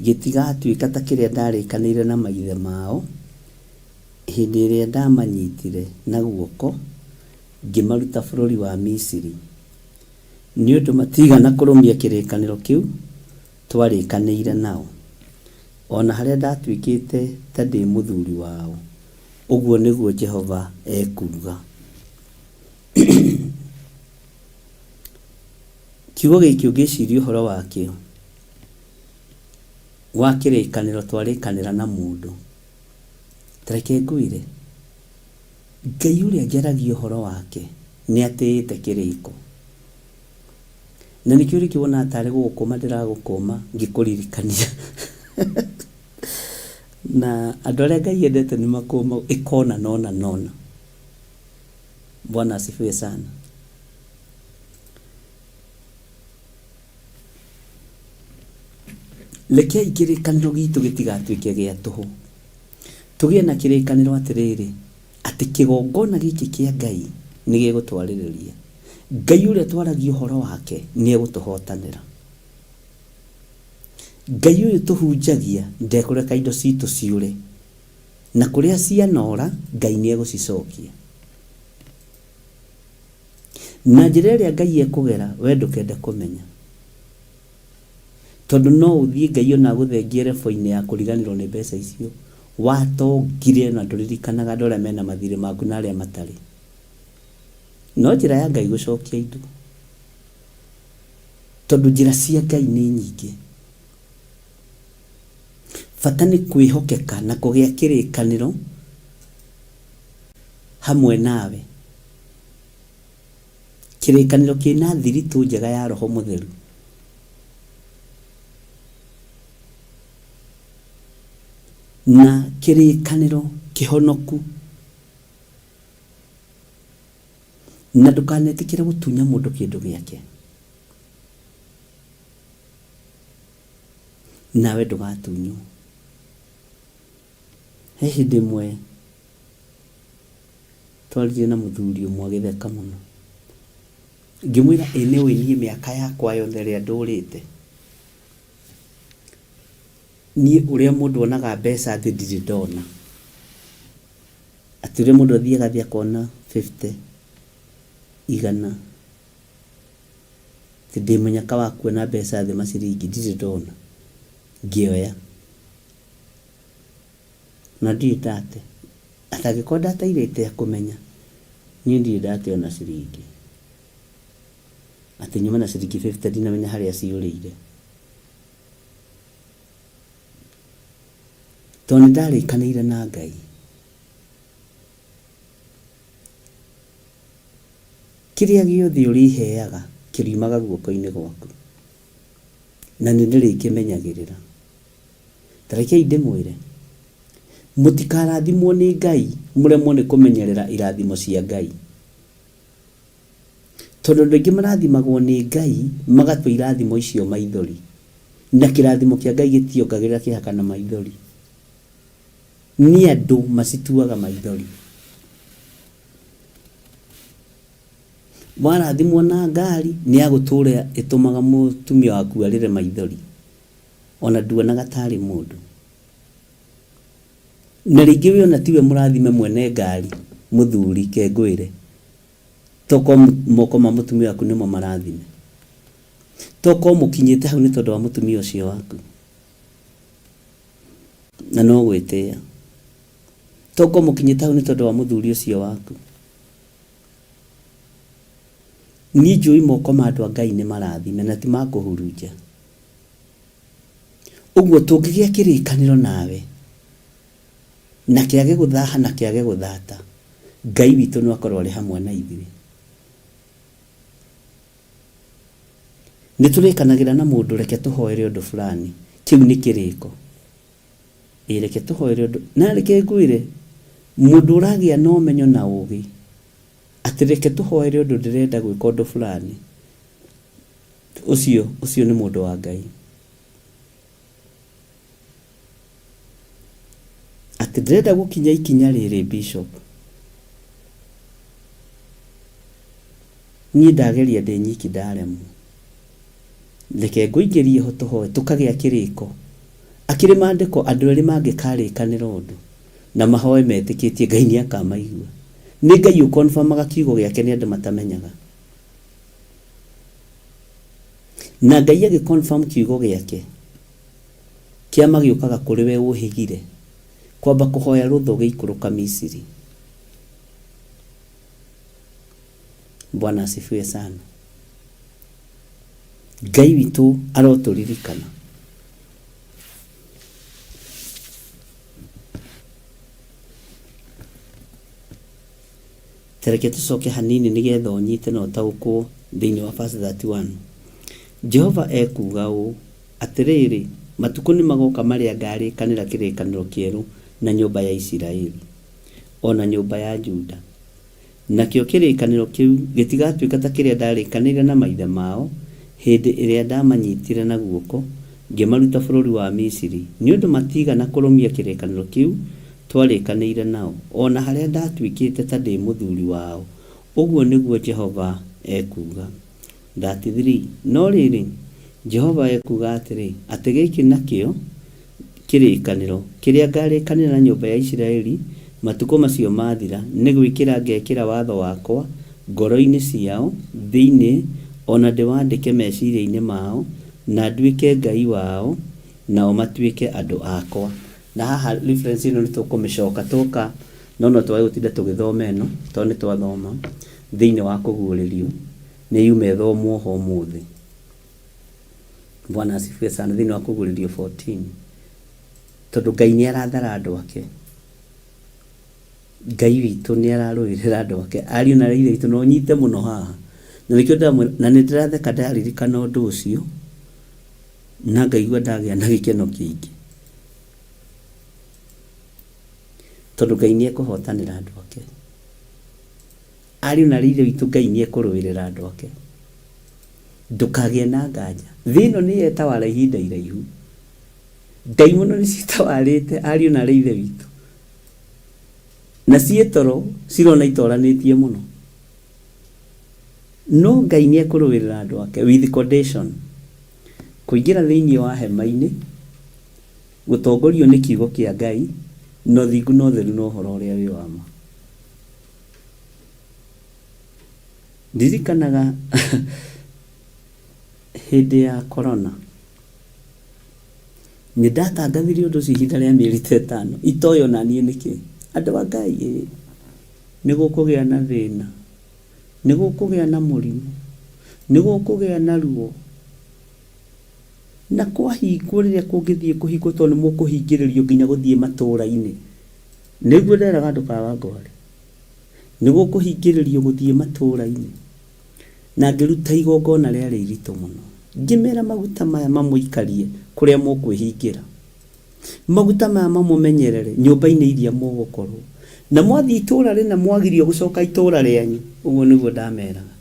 gĩtigatuĩka ta kĩrĩa ndarĩkanĩire na maithe mao hĩndĩ ĩrĩa ndamanyitire na guoko ngĩmaruta bũrũri wa Misiri, nĩ ũndũ matiigana kũrũmia kĩrĩkanĩro kĩu twarĩkanĩire nao, o na harĩa ndatuĩkĩte ta ndĩ mũthuri wao, ũguo nĩguo Jehova ekuuga. Kiugo gĩkĩ ũngĩciria ũhoro wakĩo, Wa kĩrĩkanĩro twarĩkanĩra na mũndũ. Ta reke ngwĩre, Ngai ũrĩa njaragia ũhoro wake nĩ atĩĩte kĩrĩko. Na nĩkĩo rĩngĩ wonaga tarĩ gũgũkũma ndĩragũkũma ngĩkũririkania. Na andũ arĩa Ngai endete nĩ makũmagwo ĩkona nona nona. Bwana asifiwe sana. Rekei kĩrĩkanĩro gitũ gĩtigatuĩke gĩa tũhũ. Tũgĩe na kĩrĩkanĩro atĩrĩrĩ, atĩ kĩgongona gĩkĩ kĩa Ngai nĩ gĩgũtwarĩrĩria. Ngai ũrĩa twaragia ũhoro wake nĩ egũtũhotanĩra. Ngai ũyũ tũhunjagia ndekũreka indo citũ ciũre. Na kũrĩa cianora, Ngai nĩ egũcicokia. Na njĩra ĩrĩa Ngai ekũgera, we ndũkende kũmenya. Tondũ no ũthiĩ Ngai ona agũthengie level-inĩ ya kũriganĩrwo nĩ mbeca icio watongire na ndũririkanaga andũ arĩa mena mathirĩ maku na arĩa matarĩ. No njĩra ya Ngai gũcokia indo. Tondũ njĩra cia Ngai nĩ nyingĩ. Bata nĩ kwĩhokeka na kũgĩa kĩrĩkanĩro hamwe nawe. Kĩrĩkanĩro kĩna thiritũ njega ya Roho Mũtheru. Na kĩrĩkanĩro kĩhonoku. Na ndũkanetĩkĩre gũtunya mũndũ kĩndũ gĩake. Nawe ndũgatunywo. He hĩndĩ ĩmwe twaririe na mũthuri ũmwe agĩtheka mũno. Ngĩmwĩra ĩ nĩũĩ niĩ mĩaka yakwa yothe ĩrĩa ndũrĩte, niĩ ũrĩa mũndũ onaga mbeca thĩ ndirĩ ndona. Atĩ ũrĩa mũndũ athiaga thĩ akona fifty, igana, atĩ ndĩ mũnyaka wa kuona mbeca thĩ maciringi ndirĩ ndona. Ngĩoya. Na ndirĩ ndate. Atĩ angĩkorwo ndateire itekũmenya, niĩ ndirĩ ndate ona ciringi. Atĩ nyume na ciringi fifty ndinamenya harĩa ciũrĩire. Tondũ nĩ ndarĩkanĩire na Ngai. Kĩrĩa gĩothe ũrĩheaga kĩriumaga guoko-inĩ gwaku. Na nĩ ndĩrĩkĩmenyagĩrĩra. Ta rekei ndĩmwĩre, mũtikarathimwo nĩ Ngai mũremwo nĩ kũmenyerera irathimo cia Ngai. Tondũ andũ aingĩ marathimagwo nĩ Ngai magatua irathimo icio maithori. Na kĩrathimo kĩa Ngai gĩtiongagĩrĩra kĩeha kana maithori. Nĩ andũ macituaga maithori. Warathimwo na ngari nĩ ya gũtũra ĩtũmaga mũtumia waku arĩre maithori. Ona nduonaga tarĩ mũndũ. Na rĩngĩ we ona tiwe mũrathime mwene ngari, mũthuri ke ngwĩre. Tokorwo moko ma mũtumia waku nĩmo marathime. Tokorwo mũkinyĩte hau nĩ tondũ wa mũtumia ũcio waku. Na no gwĩtĩa. Tokorwo mũkinyĩte hau nĩ tondũ wa mũthuri ũcio waku. Niĩ njũĩ moko ma andũ a Ngai nĩ marathime na ti ma kũhurunja. Ũguo tũngĩgĩa kĩrĩkanĩro nawe, na kĩage gũthaha na kĩage gũthata, Ngai witũ no akorwo arĩ hamwe na ithuĩ. Nĩ tũrĩkanagĩra na mũndũ reke tũhoere ũndũ fulani, kĩu nĩ kĩrĩko. Ĩ reke tũhoere ũndũ, na reke ngwĩre, mũndũ ũragĩa na ũmenyo na ũgĩ, atĩ reke tũhoere ũndũ ndĩrenda gwĩka ũndũ fulani, Ũcio, ũcio nĩ mũndũ wa Ngai. Atĩ ndĩrenda gũkinya ikinya rĩrĩ bishop. Niĩ ndageria ndĩ nyiki ndaremwo. Reke ngũingĩrie ho tũhoe tũkagĩa kĩrĩko. Akĩrĩ maandĩko andũ erĩ mangĩkarĩkanĩra ũndũ na mahoe metĩkĩtie Ngai nĩ akamaigua. Nĩ Ngai ũkonfamaga kiugo gĩake nĩ andũ matamenyaga. Na Ngai agĩ confirm kiugo gĩake, kĩama gĩũkaga kũrĩ we ũhĩgire, kwamba kũhoya rũtha ũgĩikũrũka Misiri. Bwana asifiwe sana. Ngai witũ arotũririkana. Ta reke tũcoke hanini nĩgetha ũnyite na ũtaũkwo thĩinĩ wa verse 31. Jehova ekuuga ũũ, Atĩrĩrĩ, matukũ nĩmagoka marĩa ngarĩkanĩra kĩrĩkanĩro kĩerũ na nyũmba ya Isiraeli, o na nyũmba ya Juda. Nakĩo kĩrĩkanĩro kĩu gĩtigatuĩka ta kĩrĩa ndarĩkanĩire na maithe mao hĩndĩ ĩrĩa ndamanyitire na guoko ngĩmaruta bũrũri wa Misiri, nĩ ũndũ matiigana kũrũmia kĩrĩkanĩro kĩu twarĩkanĩire nao, o na harĩa ndatuĩkĩte ta ndĩ mũthuri wao, ũguo nĩguo Jehova ekuuga. 33 No rĩrĩ, Jehova ekuuga atĩrĩ, atĩ gĩkĩ nakĩo kĩrĩkanĩro kĩrĩa ngarĩkanĩra na nyũmba ya Isiraeli matukũ macio maathira, nĩ gwĩkĩra ngekĩra watho wakwa ngoro-inĩ ciao thĩinĩ, o na ndĩwandĩke meciria-inĩ mao, na nduĩke Ngai wao, nao matuĩke andũ akwa. Na haha reference ĩno nĩ tũkũmĩcoka twoka, no no twage gũtinda tũgĩthoma ĩno, tondũ nĩ twathoma thĩinĩ wa kũguũrĩrio, nĩ yuma ĩthomwo ho ũmũthĩ. Bwana asifiwe sana, thĩinĩ wa kũguũrĩrio 14. Tondũ Ngai nĩ arathara andũ ake. Ngai witũ nĩ ararũĩrĩra andũ ake. Ariũ na aarĩ a Ithe witũ, na ũnyite mũno haha. Na nĩkĩo ndĩramwĩra, na nĩ ndĩratheka ndaririkana ũndũ ũcio, na ngaigua ndagĩa na gĩkeno kĩingĩ. Tondũ Ngai nĩ ekũhotanĩra andũ ake. Ariũ na aarĩ a Ithe witũ, Ngai nĩ ekũrũĩrĩra andũ ake. Ndũkagĩe na nganja. Thĩ ĩno nĩ yetawara ihinda iraihu. Ndaimono nĩ citawarĩte ariũ na aarĩ a Ithe witũ. Na ciĩ toro cirona itoranĩtie mũno. No Ngai nĩ ekũrũĩrĩra andũ ake with condition. Kũingĩra thĩinĩ wa hema-inĩ, gũtongorio nĩ kiugo kĩa Ngai, na ũthingu na ũtheru na ũhoro ũrĩa wĩ wa ma. Ndirikanaga hĩndĩ ya corona, nĩ ndatangathire ũndũ ũcio ihinda rĩa mĩeri ta ĩtano, itoĩ ona niĩ nĩkĩ. Andũ a Ngai ĩ, nĩ gũkũgĩa na thĩna, nĩ gũkũgĩa na mũrimũ, nĩ gũkũgĩa na ruo. Na kwahingwo rĩrĩa kũngĩthiĩ kũhingwo tondũ nĩ mũkũhingĩrĩrio nginya gũthiĩ matũũra-inĩ. Nĩguo nderaga andũ Kawangware. Nĩ gũkũhingĩrĩrio gũthiĩ matũũra-inĩ. Na ngĩruta igongona rĩarĩ iritũ mũno. Ngĩmera maguta maya mamũikarie kũrĩa mũkwĩhingĩra. Maguta maya mamũmenyerere nyũmba-inĩ iria mũgũkorwo. Na mwathiĩ itũũra rĩna mwagirio gũcoka itũũra rĩanyu. Ũguo nĩguo ndameraga.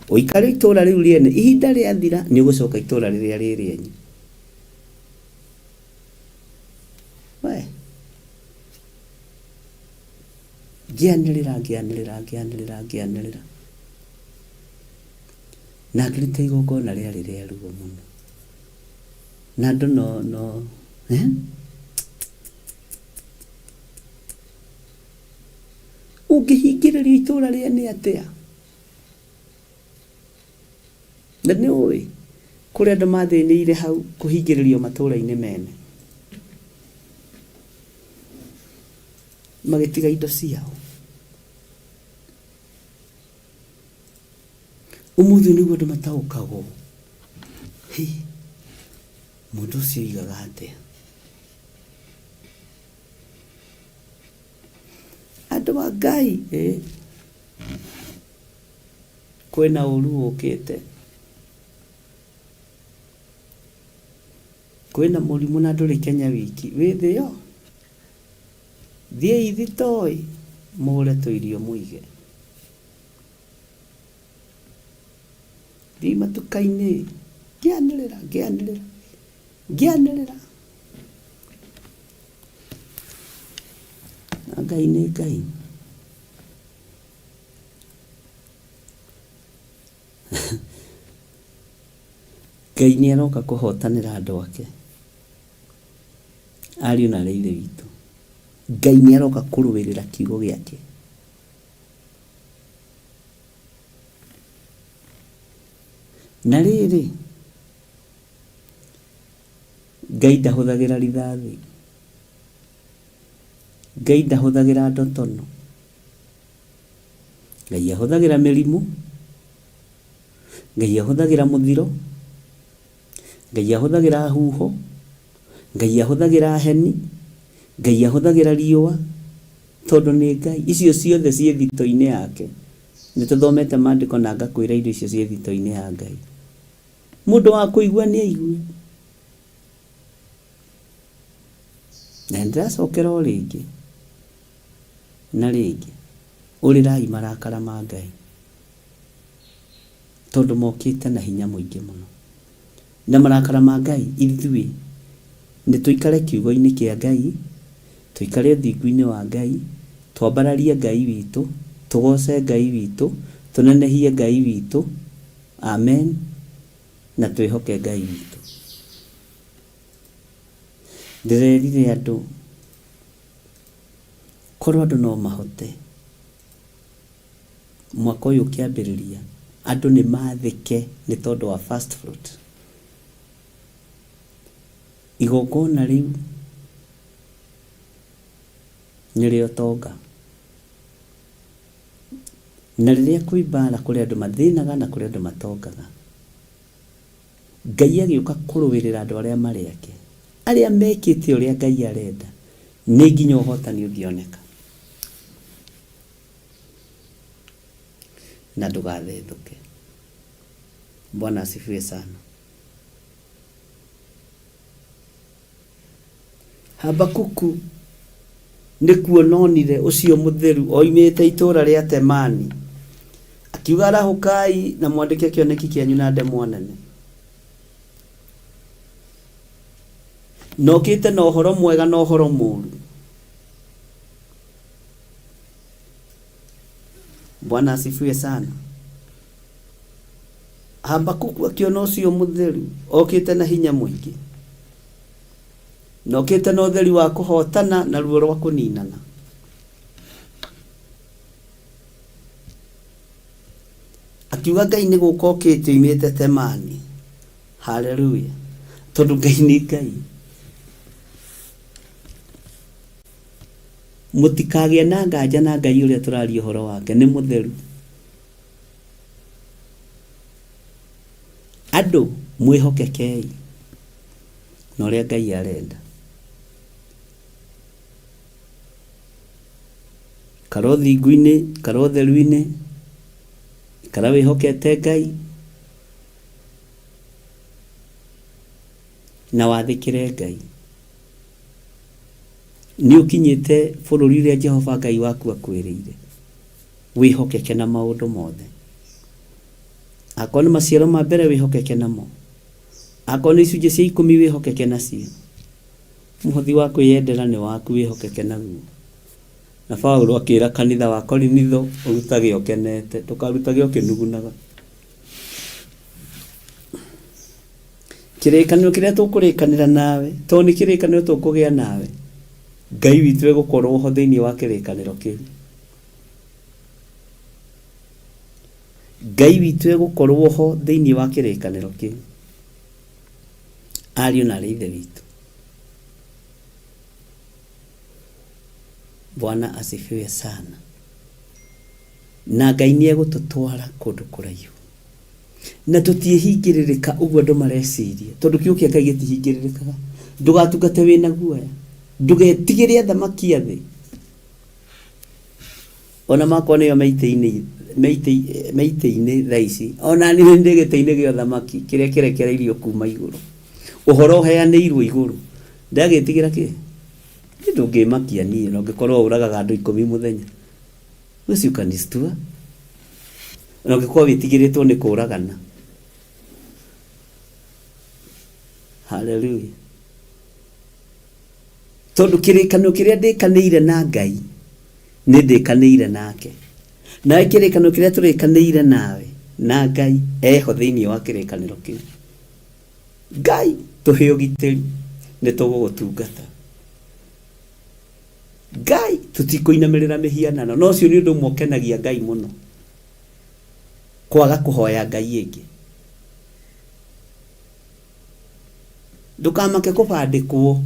Ũikare itũũra rĩu rĩene, ihinda rĩathira nĩ ũgũcoka itũũra rĩrĩa rĩ rĩanyu. We. Ngĩanĩrĩra, ngĩanĩrĩra, ngĩanĩrĩra, ngĩanĩrĩra. Na ngĩruta igongona rĩarĩ rĩa ruo mũno. Na andũ no, no, eh? Ũngĩhingĩrĩrio itũũra rĩene atĩa? Na nĩ ũĩ, kũrĩ andũ mathĩnĩire hau kũhingĩrĩrio matũũra-inĩ mene. Magĩtiga indo ciao. Ũmũthĩ ũyũ nĩguo andũ mataũkagwo. Hĩ, mũndũ ũcio oigaga atĩa? Andũ a Ngai, ĩ, kwĩna ũru ũkĩte. Kwĩna mũrimũ na ndũrĩ Kenya wiki, wĩ thĩ yo. Thiĩi thitoo-ĩ, mũgũre tũirio mũige. Thiĩi matuka-inĩ, ngĩanĩrĩra, ngĩanĩrĩra, ngĩanĩrĩra. Na Ngai nĩ Ngai. Ngai nĩ aroka kũhotanĩra andũ ake. Ariũ na aarĩ a Ithe witũ, Ngai nĩ aroka kũrũĩrĩra kiugo gĩake. Na rĩrĩ, Ngai ndahũthagĩra rithathi, Ngai ndahũthagĩra ndotono, Ngai ahũthagĩra mĩrimũ, Ngai ahũthagĩra mũthiro, Ngai ahũthagĩra huho, Ngai ahũthagĩra heni, Ngai ahũthagĩra riũa, tondũ nĩ Ngai. Icio ciothe ciĩ thito-inĩ yake. Nĩ tũthomete maandĩko na ngakwĩra indo icio ciĩ thito-inĩ ya Ngai. Mũndũ wa kũigua nĩ aigue. Na nĩndĩracokera o rĩngĩ na rĩngĩ, ũrĩrai marakara ma Ngai, tondũ mokĩte na hinya mũingĩ mũno. Na marakara ma Ngai, ithuĩ nĩ tũikare kiugo-inĩ kĩa Ngai, tũikare ũthingu-inĩ wa Ngai, twambararie Ngai witũ, tũgoce Ngai witũ, tũnenehie Ngai witũ, amen, na twĩhoke Ngai witũ. Ndĩrerire andũ, korwo andũ no mahote, mwaka ũyũ ũkĩambĩrĩria, andũ nĩ mathĩke nĩ tondũ wa first fruit. Igongona rĩu nĩ rĩa ũtonga. Na rĩrĩa kwĩ mbara kũrĩ andũ mathĩnaga na kũrĩ andũ matongaga. Ngai agĩũka kũrũĩrĩra andũ arĩa marĩ ake, arĩa mekĩte ũrĩa Ngai arenda, nĩ nginya ũhotani ũngĩoneka. Na ndũgathethũke. Bwana asifiwe sana. Habakuku nĩ kuona onire ũcio mũtheru oimĩte itũũra rĩa Temani, akiuga, Arahũkai na mwandĩke kĩoneki kĩanyu na ndemwa nene. Na okĩte na ũhoro mwega na ũhoro mũũru. Bwana asifiwe sana. Habakuku akĩona ũcio mũtheru okĩte na hinya mũingĩ, na okĩte na ũtheri wa kũhotana na ruo rwa kũninana. Akiuga Ngai nĩ gũka okĩte oimĩte Temani. Haleluya! Tondũ Ngai nĩ Ngai. Mũtikagĩe na nganja na Ngai ũrĩa tũraria ũhoro wake, nĩ mũtheru. Andũ mwĩhokekei na ũrĩa Ngai arenda. Ikara ũthingu-inĩ, ikara ũtheru-inĩ, ikara wĩhokete Ngai na wathĩkĩre Ngai. Nĩ ũkinyĩte bũrũri ũrĩa Jehova Ngai waku akwĩrĩire. Wĩhokeke na maũndũ mothe. Akorwo nĩ maciaro ma mbere wĩhokeke namo. Akorwo nĩ icunjĩ cia ikũmi wĩhokeke nacio. Mũhothi wa kwĩyendera nĩ waku wĩhokeke naguo. Na Paulo akĩra kanitha wa Korinitho ũrutage ũkenete, ndũkarutage ũkĩnugunaga. Kĩrĩkanĩro kĩrĩa tũkũrĩkanĩra nawe, tondũ nĩ kĩrĩkanĩro tũkũgĩa nawe, Ngai witũ egũkorwo ho thĩinĩ wa kĩrĩkanĩro kĩu. Ngai witũ egũkorwo ho thĩinĩ wa kĩrĩkanĩro kĩu. Ariũ na aarĩ a Ithe witũ. Bwana asifiwe sana. Na Ngai nĩ egũtũtwara kũndũ kũraihu. Na tũtiĩhingĩrĩrĩka ũguo andũ mareciria, tondũ kiugo kĩa Ngai gĩtihingĩrĩrĩkaga. Ndũgatungate wĩna guoya. Ndũgetigĩre athamaki a thĩ. Ona makwa nĩo me itĩ-inĩ me itĩ me itĩ-inĩ thaa ici, ona niĩ ndĩ gĩtĩ-inĩ gĩa ũthamaki kĩrĩa kĩrekereirio kuma igũrũ. Ũhoro ũheanĩirwo igũrũ. Ndagĩtigĩra kĩ? Niĩ ndũngĩmakia niĩ ona ũngĩkorwo ũragaga andũ ikũmi mũthenya. Ũcio ũkanistua. Ona ũngĩkorwo wĩtigĩrĩtwo nĩ kũragana. Hallelujah. Tondũ kĩrĩkanĩro kĩrĩa ndĩkanĩire na Ngai, nĩ ndĩkanĩire nake. Nawe kĩrĩkanĩro kĩrĩa tũrĩkanĩire nawe na Ngai, eho thĩinĩ wa kĩrĩkanĩro kĩu. Ngai, tũhe ũgitĩri, nĩ tũgũgũtungata. Ngai, tũtikũinamĩrĩra mĩhianano. Na ũcio nĩ ũndũ ũmwe ũkenagia Ngai mũno, kwaga kũhoya Ngai ĩngĩ. Ndũkamake kũbandĩkwo.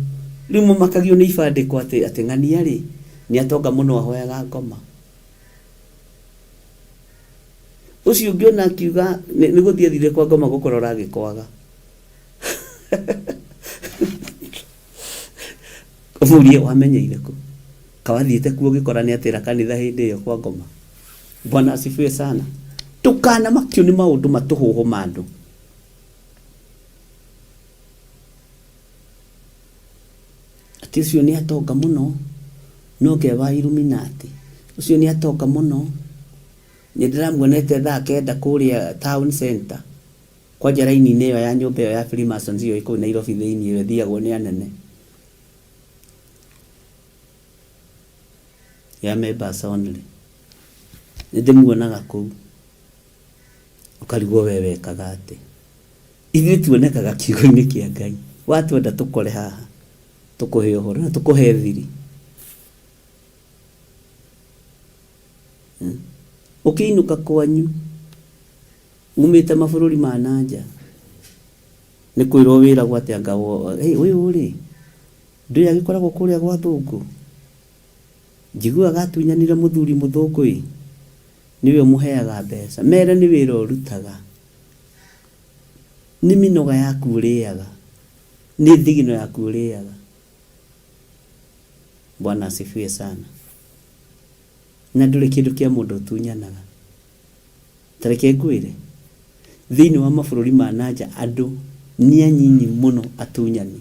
Rĩu mũmakagio nĩ ibandĩko atĩ atĩ ng'ania rĩ, nĩ atonga mũno ahoyaga ngoma. Ũcio ũngĩona akiuga nĩ gũthiĩ athire kwa ngoma gũkorora agĩkwaga. Ũmũrie wamenyeire kũ? Ka wathiĩte kuo ũgĩkora nĩ atĩra kanitha hĩndĩ ĩyo kwa ngoma? Bwana asifiwe sana. Ndũkanamakio nĩ maũndũ matũhũhũ ma andũ. Atĩ ũcio nĩ atonga mũno, no nge wa Illuminati. Ũcio nĩ atonga mũno, nĩ ndĩramuonete thaa kenda kũrĩa town center, kwanja raini-inĩ ĩyo ya nyũmba ĩyo ya Freemasons ĩyo ĩ kũu Nairobi thĩinĩ ĩyo ĩthiagwo nĩ anene. Ya members only. Nĩ ndĩmuonaga kũu. Ũkarigwo we wekaga atĩa. Ithuĩ tuonekaga kiugo-inĩ kĩa Ngai. Watwenda tũkore haha, tũkũhe ũhoro na tũkũhe thiri. Hmm? Ũkĩinũka kwanyu, umĩte mabũrũri ma na nja, nĩ kwĩrwo wĩragwo atĩ anga hey, ũyũ rĩ, ndũĩ agĩkoragwo kũrĩa gwa thũngũ? Njiguaga atunyanire mũthuri mũthũngũ ĩ, nĩwe ũmũheaga mbeca. Mere nĩ wĩra ũrutaga. Nĩ mĩnoga yaku ũrĩaga. Nĩ thigino yaku ũrĩaga. Bwana asifiwe sana. Na ndũrĩ kĩndũ kĩa mũndũ ũtunyanaga. Ta reke ngwĩre, thĩinĩ wa mabũrũri ma na nja andũ nĩ anyinyi mũno atunyani.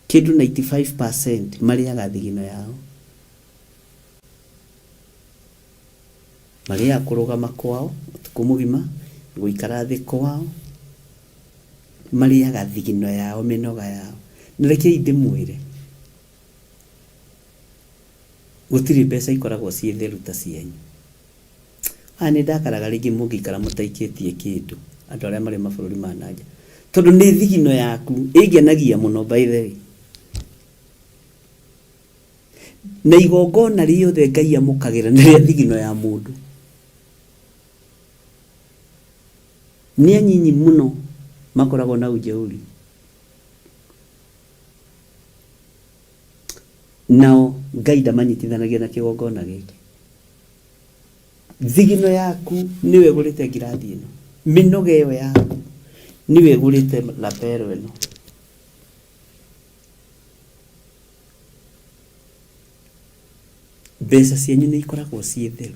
Kĩndũ 95% marĩaga thigino yao. Marĩaga kũrũgama kwao ũtukũ mũgima, gũikara thĩ kwao, marĩaga thigino yao, mĩnoga yao. Na rekei ndĩmwĩre, gũtirĩ mbeca ikoragwo ciĩ theru ta cianyu. Haha nĩ ndakaraga rĩngĩ mũngĩikara mũtaikĩtie kĩndũ, andũ arĩa marĩ mabũrũri ma na nja. Tondũ nĩ thigino yaku, ĩngenagia mũno by the way. Na igongona rĩothe Ngai amũkagĩra nĩ rĩa thigino ya mũndũ. Nĩ anyinyi mũno makoragwo na ujeuri. Nao Ngai ndamanyitithanagia na kĩgongona gĩkĩ. Thigino yaku nĩwe ĩgũrĩte ngirathi ĩno. Mĩnoga ĩyo yaku nĩwe ĩgũrĩte lapel ĩno. Mbeca cianyu nĩ ikoragwo ciĩ theru.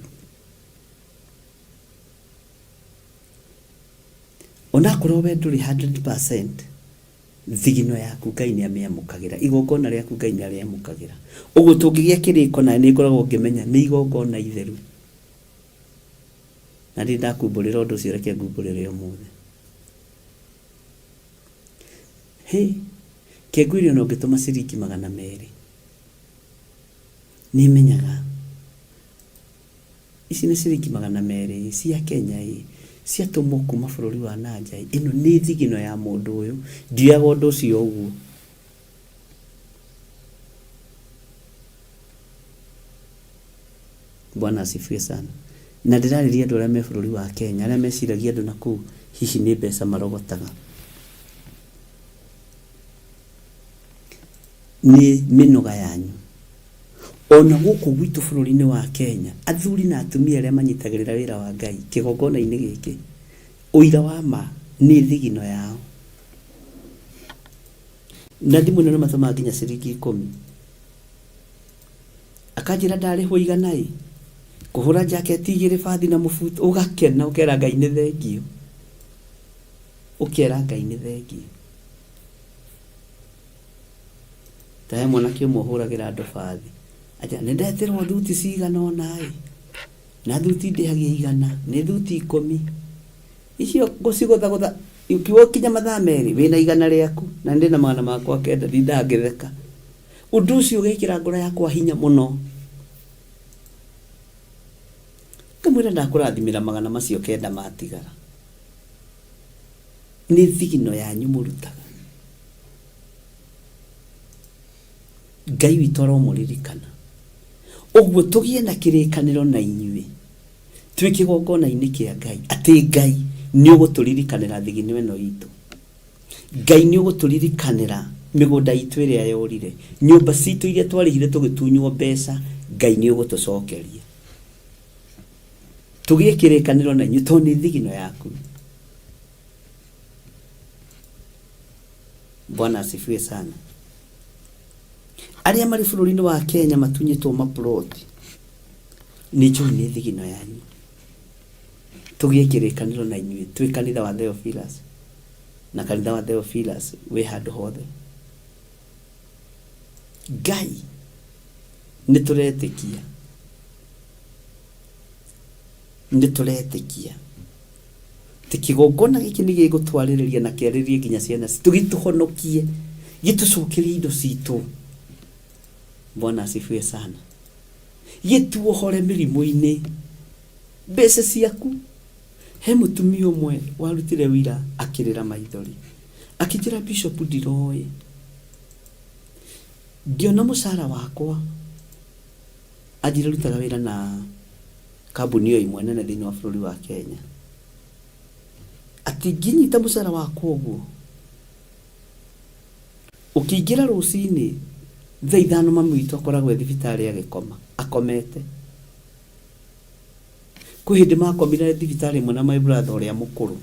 Onakorwo we ndũrĩ 100%, thigino yaku Ngai nĩ amĩamũkagĩra, igongona rĩaku Ngai nĩ arĩamũkagĩra. Ũguo tũngĩgĩa kĩrĩko nawe nĩ ngoragwo ngĩmenya nĩ igongona itheru. Na ndirĩ ndakumbũrĩra ũndũ ũcio reke ngumbũrĩre ũmũthĩ. Hĩ, kengwĩre ona ũngĩtũma ciringi 200, nĩmenyaga ici nĩ ciringi 200 cia Kenya ĩ, ciatũmwo kuma bũrũri wa na nja ĩ, ĩno nĩ thigino ya mũndũ ũyũ, ndioyaga ũndũ ũcio ũguo. Bwana asifiwe sana. Na ndĩrarĩria andũ arĩa me bũrũri wa Kenya, arĩa meciragia andũ na kũu hihi nĩ mbeca marogotaga. Nĩ mĩnoga yanyu. Ona gũkũ gwitũ bũrũri-inĩ wa Kenya, athuri na atumia arĩa manyitagĩrĩra wĩra wa Ngai kĩgongona-inĩ gĩkĩ, ũira wa ma nĩ thigino yao. Na thimũ ĩno nĩ matũmaga nginya ciringi 10. Akanjĩra ndarĩhwo igana ĩ, kũhũra jaketi igĩrĩ bathi na mũbuto, ũgakena ũkera Ngai nĩ thengiũ. Ũkera Ngai nĩ thengiũ. Ta he mwanake ũmwe ũhũragĩra andũ bathi, anjĩra nĩ ndetĩrwo thuti cigana ũna ĩ, na thuti ndĩhagia igana, nĩ thuti 10. Icio ngũcigũthagũtha, ũkiuga ũkinye mathaa merĩ, wĩna igana rĩaku, na niĩ ndĩna magana makwa kenda, ndindaga ngĩtheka. Ũndũ ũcio ũgekĩra ngoro yakwa hinya mũno. Ngamwĩra ndakũrathimĩra magana macio kenda matigara. Nĩ thigino yanyu mũrutaga. Ngai witũ aromũririkana. Ũguo tũgĩe na kĩrĩkanĩro na inyuĩ twĩ kĩgongona-inĩ kĩa Ngai atĩ Ngai nĩ ũgũtũririkanĩra thigino ĩno itũ. Ngai nĩ ũgũtũririkanĩra mĩgũnda itũ ĩrĩa yorire, nyũmba citũ iria twarĩhire tũgĩtunywo mbeca, Ngai nĩ ũgũtũcokeria. Tũgĩe kĩrĩkanĩro na inyuĩ tondũ nĩ thigino yaku. Bwana asifiwe sana. Arĩa marĩ bũrũri-inĩ wa Kenya matunyĩtwo maploti. Nĩ njũĩ nĩ thigino yanyu. Tũgĩe kĩrĩkanĩro na inyuĩ twĩ kanitha wa Theophilus na kanitha wa Theophilus wĩ handũ hothe. Ngai nĩ tũretĩkia nĩ tũretĩkia atĩ kĩgongona gĩkĩ nĩ gĩgũtwarĩrĩria na kĩarĩrĩrie nginya ciana citũ gĩtũhonokie gĩtũcokerie indo citũ. Bwana asifiwe sana. Gĩtuohore mĩrimũ-inĩ mbeca ciaku. He mũtumia ũmwe warutire wĩira akĩrĩra maithori akĩnjĩra Bishop ndiroĩ ngĩona mũcara wakwa anjĩra rutaga wĩra na kambuni o ĩmwe nene thĩinĩ wa bũrũri wa Kenya atĩ ngĩnyita mũcara wakwa ũguo ũkĩingĩra rũcinĩ thaa ithano mami witũ akoragwo e thibitarĩ agĩkoma akomete. Kwĩ hĩndĩ makomire thibitarĩ ĩmwe na my brother ũrĩa mũkũrũ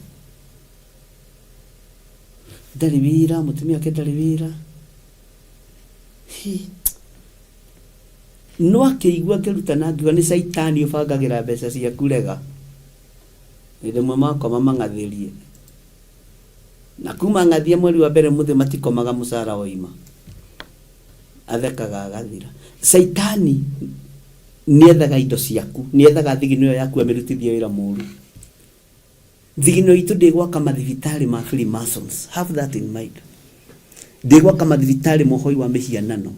ndarĩ wĩra mũtumia wake ndarĩ wĩra. Hi. No akĩigua ngĩrutana ngiuga nĩ caitani ũbangagĩra mbeca ciaku rega. Hĩndĩ ĩmwe makoma mang'athĩrie na kuma ng'athia mweri wa mbere mũthĩ matikomaga mũcara woima athekaga agathira. Caitani nĩethaga indo ciaku nĩethaga thigino ĩyo yaku amĩrutithie wĩra mũru. Thigino itũ ndĩgwaka mathibitarĩ ma Freemasons, have that in mind. Ndĩgwaka mathibitarĩ ma ũhoi wa mĩhianano.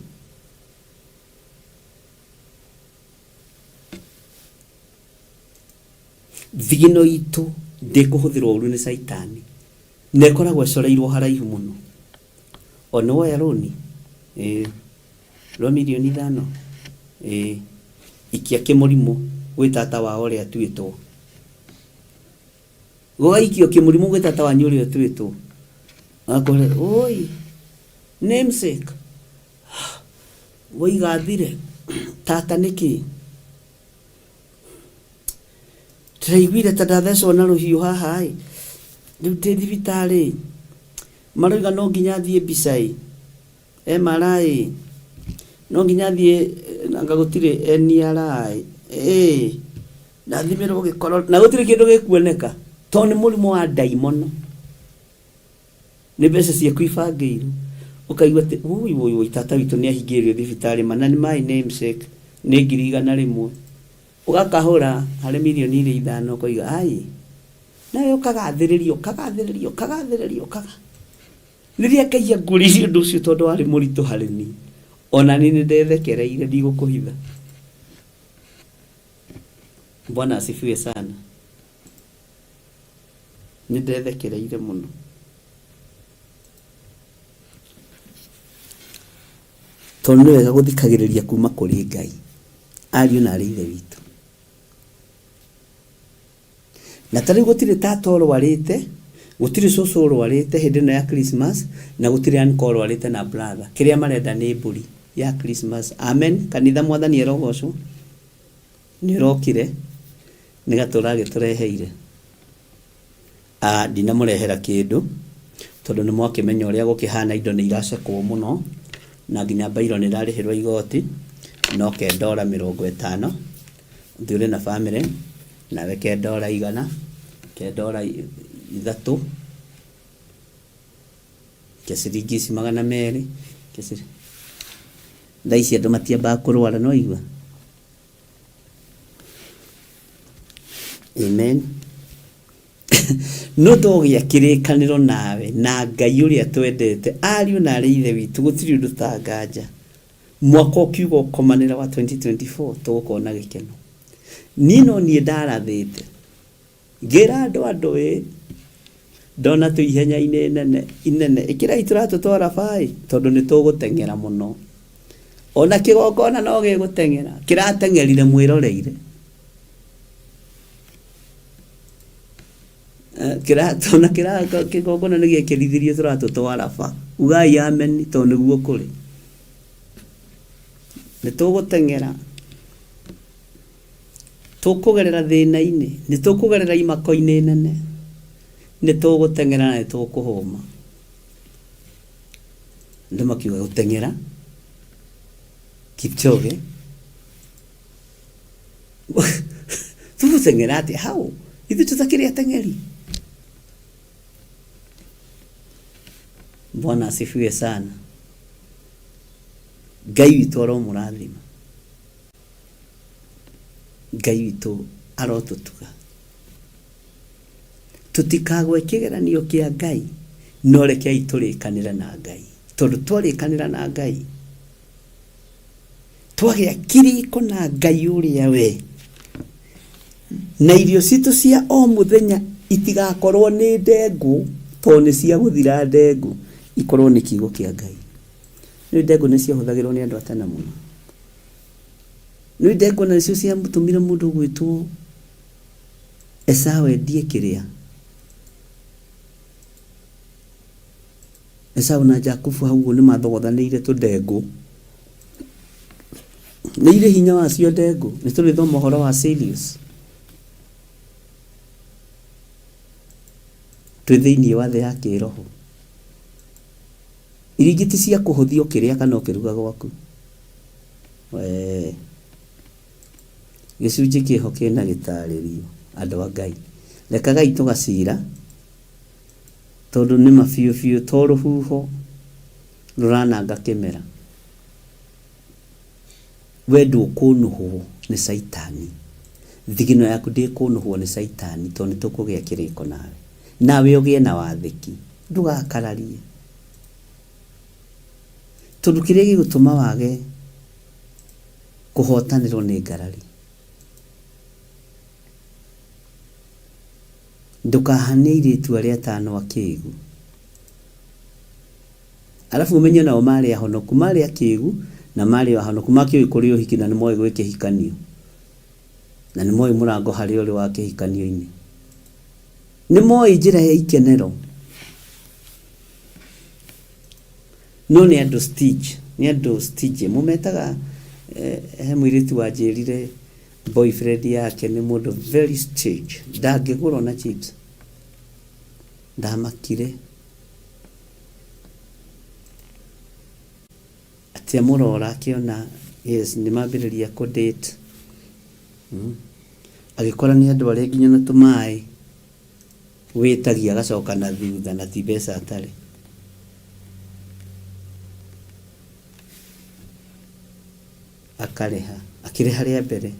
Thigino itũ ndĩkũhũthĩrwo ũru nĩ caitani na ĩkoragwo ĩcoreirwo haraihu mũno. O nĩ woya rũni? Ĩĩ. Rwa mirioni ithano? Ĩĩ. Ikia kĩmũrimũ gwĩ tata wao ũrĩa atuĩtwo. Gũgaikio kĩmũrimũ gwĩ tata wanyu ũrĩa ũtuĩtwo. Akore, oi, namesake, woiga thire, tata nĩkĩ? Ndĩraiguire ta ndathecwo na rũhiũ haha ĩ, rĩu ndĩ thibitarĩ, maroiga no nginya thiĩ mbica ĩ, MRI, no nginya thiĩ anga gũtirĩ NRI, ĩ, ndathimĩrwo gĩkoro na gũtirĩ kĩndũ gĩkuoneka tondũ nĩ mũrimũ wa ndaimono. Nĩ mbeca ciaku ibangĩirwo ũkaigua atĩ wũi wũi wũi tata witũ nĩ ahingĩrĩrio thibitarĩ ma na nĩ my namesake nĩ ngiri igana rĩmwe. Ũgakahũra harĩ mirioni iria ithano ũkoiga ai nawe ũkagathĩrĩria ũkagathĩrĩria ũkagathĩrĩria ũkaga rĩrĩa Ngai angũrĩirie ũndũ ũcio tondũ warĩ mũritũ harĩ niĩ ona niĩ nĩ ndethekereire ndigũkũhitha. Bwana asifiwe sana. Nĩ ndethekereire mũno. Tondũ nĩ wega gũthikagĩrĩria kuma kũrĩ Ngai, ariũ na arĩ ithe witũ. Na ta rĩu gũtirĩ tata ũrwarĩte, gũtirĩ cũcũ ũrwarĩte hĩndĩ ĩno ya Christmas, na gũtirĩ uncle ũrwarĩte na brother. Kĩrĩa marenda nĩ mbũri ya Christmas. Amen. Kanitha mwathani arogocwo. Nĩ ũrokire, nĩ gatũra agĩtũreheire. Ah, ndinamũrehera kĩndũ, tondũ nĩ mwakĩmenya ũrĩa gũkĩhana indo nĩ iracekwo mũno, na nginya bairo nĩ ĩrarĩhĩrwo igoti, no ke ndora mĩrongo ĩtano, ũthiĩ ũrĩ na bamĩrĩ, nawe ke ndora igana, ke ndora ithatũ, ke ciringi ici magana merĩ, ke ciringi, thaa ici andũ matiambaga kũrwara nĩ waigua? Amen. No tũgĩa kĩrĩkanĩro nawe na Ngai ũrĩa twendete, ariũ na arĩ ithe witũ, gũtirĩ ũndũ ta nganja. Mwaka ũkiuga ũkomanĩra wa 2024 tũgũkorwo na gĩkeno. Niĩ no niĩ ndarathĩte. Ngĩra andũ andũ ĩ, ndona twĩ ihenya-inĩ nene inene, ĩkĩrai tũratũ twa raba ĩ, tondũ nĩ tũgũteng'era mũno. Ona kĩgongona no gĩgũteng'era, kĩrateng'erire mwĩroreire. Kĩratũ na kĩgongona nĩ gĩekĩrithirie tũratũ twa raba. Ugai ameni tondũ nĩguo kũrĩ. Nĩ tũgũteng'era. Tũkũgerera thĩna-inĩ, nĩ tũkũgerera imako-inĩ nene, nĩ tũgũteng'era na nĩ tũkũhũma. Andũ makiuga gũteng'era, Kipchoge, Tũgũteng'era atĩa hau ithuĩ tũtakĩrĩ ateng'eri? Bwana asifiwe sana. Ngai witũ aromũrathima. Ngai witũ arotũtuga. Tũtikagwe kĩgeranio kĩa Ngai, no rekei tũrĩkanĩre na Ngai. Tondũ twarĩkanĩra na Ngai, twagĩa kĩrĩko na Ngai ũrĩa we, na irio citũ cia o mũthenya itigakorwo nĩ ndengũ, tondũ nĩ cia gũthira ndengũ, ikorwo nĩ kiugo kĩa Ngai. Nĩ ndengũ nĩ ciahũthagĩrwo nĩ andũ a tene mũno. Nĩ ndengũ nacio ciatũmire mũndũ gwĩtwo Esau endie kĩrĩa. Esau na Jakubu hau ũguo nĩ mathogothanĩire tũndengũ. Nĩ irĩ hinya wacio ndengũ. Nĩ tũrĩthoma ũhoro wa cereals. Twĩ thĩinĩ wa thĩ ya kĩroho. Irio ingĩ ti cia kũhũthia ũkĩrĩa kana ũkĩruga gwaku. Wee. Gĩcunjĩ kĩho kĩna gĩtarĩrio andũ a Ngai. Rekagai tũgacira tondũ nĩ ma biũ biũ to rũhuho rũrananga kĩmera. We ndũkũnũhwo nĩ caitani. Thigino yaku ndĩkũnũhwo nĩ caitani tondũ nĩ tũkũgĩa kĩrĩko nawe. Nawe ũgĩe na wathĩki. Ndũgakararie. Tondũ kĩrĩa gĩgũtũma wage kũhotanĩrwo nĩ ngarari. Ndũkahane airĩtu arĩa atano akĩgu. Arabu ũmenye nao marĩ ahonoku, marĩ akĩgu na marĩ o ahonoku, makĩũĩ kũrĩ ũhiki na nĩ moĩ gwĩ kĩhikanio. Na nĩ moĩ mũrango harĩa ũrĩ wa kĩhikanio-inĩ. Nĩ moĩ njĩra ya ikenero. No nĩ andũ stingy, nĩ andũ stingy. Mũmetaga, he mũirĩtu wanjĩrire boyfriend yake nĩ mũndũ very stingy, ndangĩgũra ona chips. Ndamakire. Atĩ amũrora akĩona yes nĩ mambĩrĩria kũ date. Agĩkora nĩ andũ arĩa nginya na tũmaĩ wĩtagia agacoka na thutha na ti mbeca atarĩ. Akarĩha. Akĩrĩha rĩa mbere.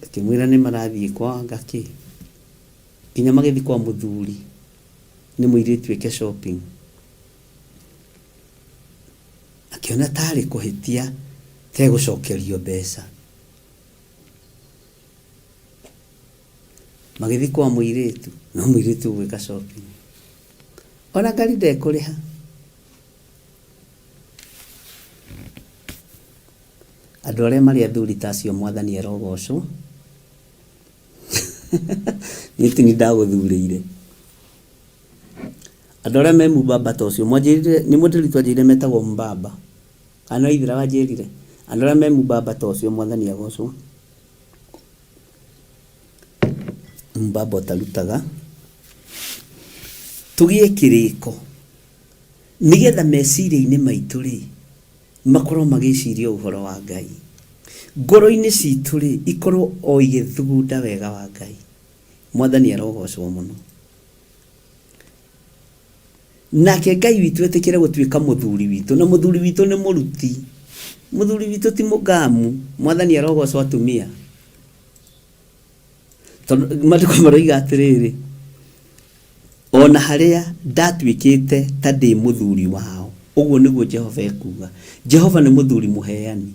Akĩmwĩra nĩ marathiĩ kwa anga kĩ. Nginya magĩthiĩ kwa mũthuri nĩ mũirĩtu eke shopping. Akĩona tarĩ kũhĩtia tegũcokerio mbeca. Magĩthiĩ kwa mũirĩtu, no mũirĩtu ũgwĩka shopping. Ona ngari ndekũrĩha. Andũ arĩa marĩ athuri ta acio Mwathani arogocwo. Niĩ ti niĩ ndagũthurĩire. Andũ arĩa me mũmbamba ta ũcio, mwanjĩrire, nĩ mũndĩri twanjĩrire metagwo mbamba. Kana no Ithira wanjĩrire? Andũ arĩa me mũmbamba ta ũcio Mwathani agocwo. Mũmbamba ũtarutaga. Tũgĩe kĩrĩko nĩgetha meciria-inĩ maitũ rĩ, makorwo magĩciria ũhoro wa Ngai. Ngoro-inĩ citũ rĩ, ikorwo o igĩthugunda wega wa Ngai. Mwathani arogocwo mũno. Nake Ngai witũ etĩkĩre gũtuĩka mũthuri witũ, na mũthuri witũ nĩ mũruti. Mũthuri witũ ti mũgamu. Mwathani arogocwo atumia. Tondũ maandĩko maroiga atĩrĩrĩ, o na harĩa ndatuĩkĩte ta ndĩ mũthuri wao, ũguo nĩguo Jehova ekuuga. Jehova nĩ mũthuri mũheani.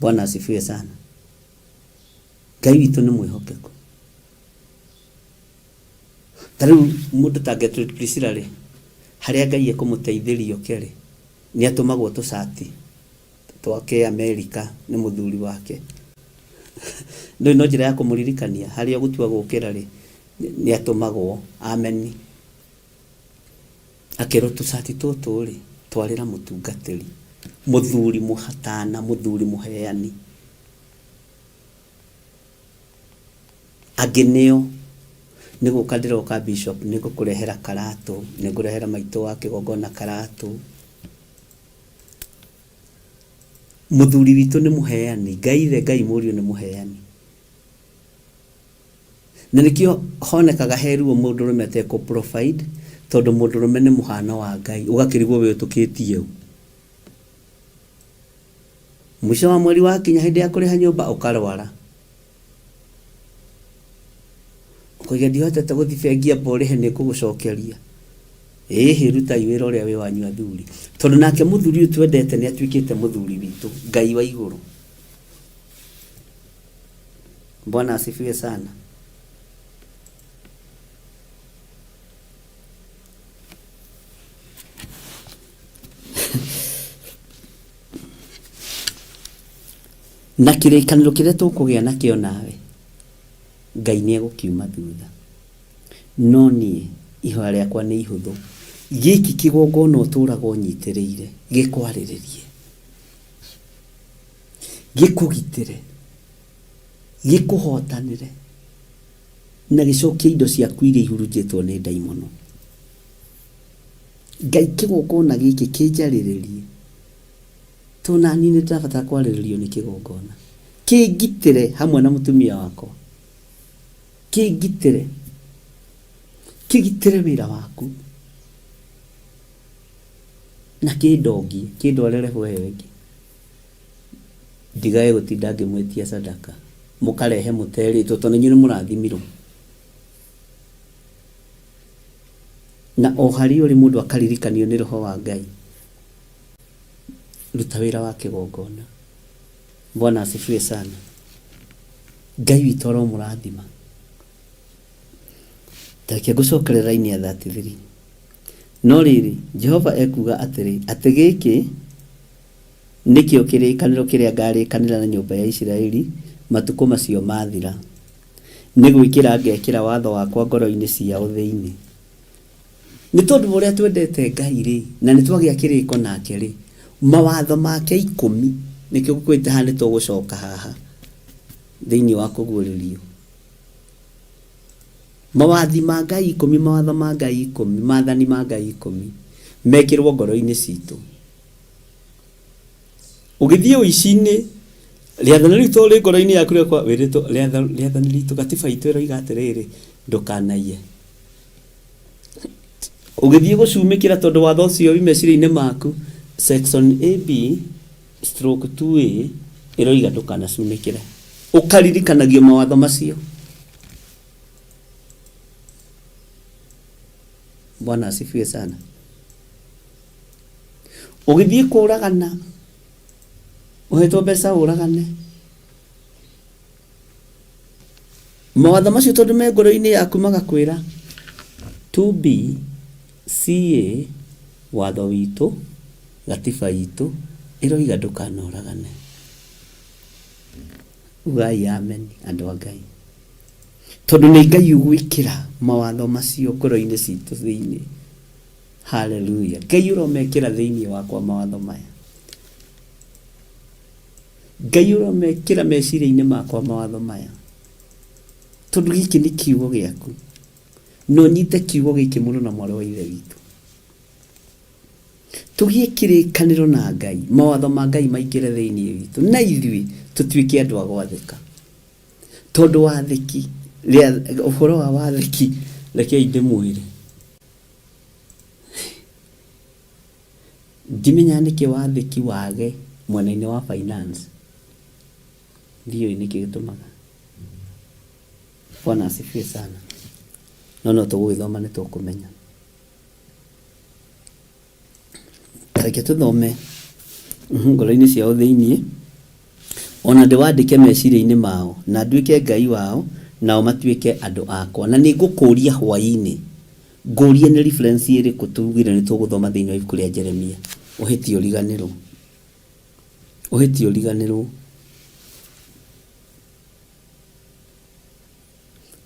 Bwana asifiwe sana. Ngai witũ nĩ mwĩhokeku. Ta rĩu mũndũ ta Gertrude Priscilla rĩ, harĩa Ngai ekũmũteithĩria oke rĩ, nĩ atũmagwo tũcati twa kĩ-Amerika nĩ mũthuri wake. Ndũĩ no njĩra ya kũmũririkania harĩa ũgũtua gũkĩra rĩ, nĩ atũmagwo ameni. Akerwo tũcati tũtũ rĩ, twarĩra mũtungatĩri, mũthuri mũhatana, mũthuri mũheani. Angĩ nĩo. Nĩ gũka ndĩroka bishop, nĩ ngũkũrehera karatũ, nĩ ngũrehera maitũ wa kĩgongona karatũ. Mũthuri witũ nĩ mũheani, Ngai ithe Ngai mũriũ nĩ mũheani. Na nĩkĩo honekaga he ruo mũndũrũme atekũ provide, tondũ mũndũrũme nĩ mũhano wa Ngai, ũgakĩrigwo we ũtũkĩtie ũ. Mũico wa mweri wakinya hĩndĩ ya kũrĩha nyũmba ũkarwara. Ũkoiga ndihotete gũthiĩ bengi amba ũrĩhe nĩ ngũgũcokeria. Ĩhĩ rutai wĩra ũrĩa wĩ wanyu athuri. Tondũ nake mũthuri ũyũ twendete nĩ atuĩkĩte mũthuri witũ, Ngai wa igũrũ. Bwana asifiwe sana. Na kĩrĩkanĩro kĩrĩa tũkũgĩa nakĩo nawe, Ngai nĩ egũkiuma thutha. No niĩ ihoya rĩakwa nĩ ihũthũ, gĩkĩ kĩgongona ũtũraga ũnyitĩrĩire gĩkwarĩrĩrie, gĩkũgitĩre, gĩkũhotanĩre, na gĩcokie indo ciaku iria ihurunjĩtwo nĩ ndaimono. Ngai kĩgongona gĩkĩ kĩnjarĩrĩrie, tondũ naniĩ nĩ ndĩrabatara kwarĩrĩrio nĩ kĩgongona. Kĩngitĩre hamwe na mũtumia wakwa, kĩngitĩre, kĩgitĩre wĩra waku, na kĩndongie, kĩndware level ĩyo ĩngĩ. Ndigage gũtinda ngĩmwĩtia sadaka, mũkarehe mũterĩtwo, tondũ inyuĩ nĩ mũrathimirwo. Na o harĩa ũrĩ mũndũ akaririkanio nĩ roho wa Ngai. Ruta wĩra wa kĩgongona. Bwana asifiwe sana. Ngai witũ aromũrathima. Ta reke ngũcokerere raini ya 33. No rĩrĩ, Jehova ekuuga atĩrĩ, atĩ gĩkĩ nĩkĩo kĩrĩkanĩro kĩrĩa ngarĩkanĩra na nyũmba ya Isiraeli matukũ macio mathira. Nĩ gwĩkĩra ngekĩra watho wakwa ngoro-inĩ ciao thĩinĩ. Nĩ tondũ wa ũrĩa twendete Ngai-rĩ, na nĩ twagĩa kĩrĩko nake-rĩ, mawatho make ikũmi, nĩkĩo ngũkwĩrĩte haha nĩ tũgũcoka haha thĩinĩ wa kũguũrĩrio. Mawathi ma Ngai ikũmi, mawatho ma Ngai ikũmi, maathani ma Ngai ikũmi, mekĩrwo ngoro-inĩ citũ. Ũgĩthiĩ ũici-inĩ, rĩathani rĩu tondũ rĩ ngoro-inĩ yaku rĩakwa wĩrĩtwo rĩathani ritũ gatiba itũ ĩroiga atĩrĩrĩ, ndũkanaiye. Ũgĩthiĩ gũcumĩkĩra tondũ watho ũcio wĩ meciria-inĩ maku, section AB stroke 2A ĩroiga ndũkanacumĩkĩre. Ũkaririkanagio mawatho macio. Bwana asifiwe sana. Ũgĩthiĩ kũragana, ũhetwo mbeca ũragane. Mawatho macio tondũ me ngoro-inĩ yaku magakwĩra 2B CA watho witũ, gatiba itũ ĩroiga ndũkanoragane. Ugai amen andũ a Ngai. Tondũ nĩ Ngai ũgwĩkĩra mawatho macio ngoro-inĩ citũ thĩinĩ. Haleluya. Ngai ũromekĩra thĩinĩ wakwa mawatho maya. Ngai ũromekĩra meciria-inĩ makwa mawatho maya. Tondũ gĩkĩ nĩ kiugo gĩaku. Na ũnyite kiugo gĩkĩ mũno na mwarĩ wa ithe witũ. Tũgĩe kĩrĩkanĩro na Ngai, mawatho ma Ngai maingĩre thĩinĩ witũ, na ithuĩ tũtuĩke andũ a gwathĩka. Tondũ wathĩki, ũhoro wa wathĩki, rekei ndĩmwĩre. Ndimenyaga nĩkĩ wathĩki wage mwena-inĩ wa finance. Ndiũĩ nĩkĩ gĩtũmaga. Bwana asifiwe sana. No no tũgũgĩthoma nĩ tũkũmenya. Ta reke tũthome ngoro-inĩ ciao thĩinĩ, o na ndĩwandĩke meciria-inĩ mao, na nduĩke Ngai wao, nao matuĩke andũ akwa. Na nĩ ngũkũũria hwaĩ-inĩ, ngũũrie nĩ reference ĩrĩkũ tugire nĩ tũgũthoma thĩinĩ wa ibuku rĩa Jeremia. Ũhĩtie ũriganĩrwo. Ũhĩtie ũriganĩrwo.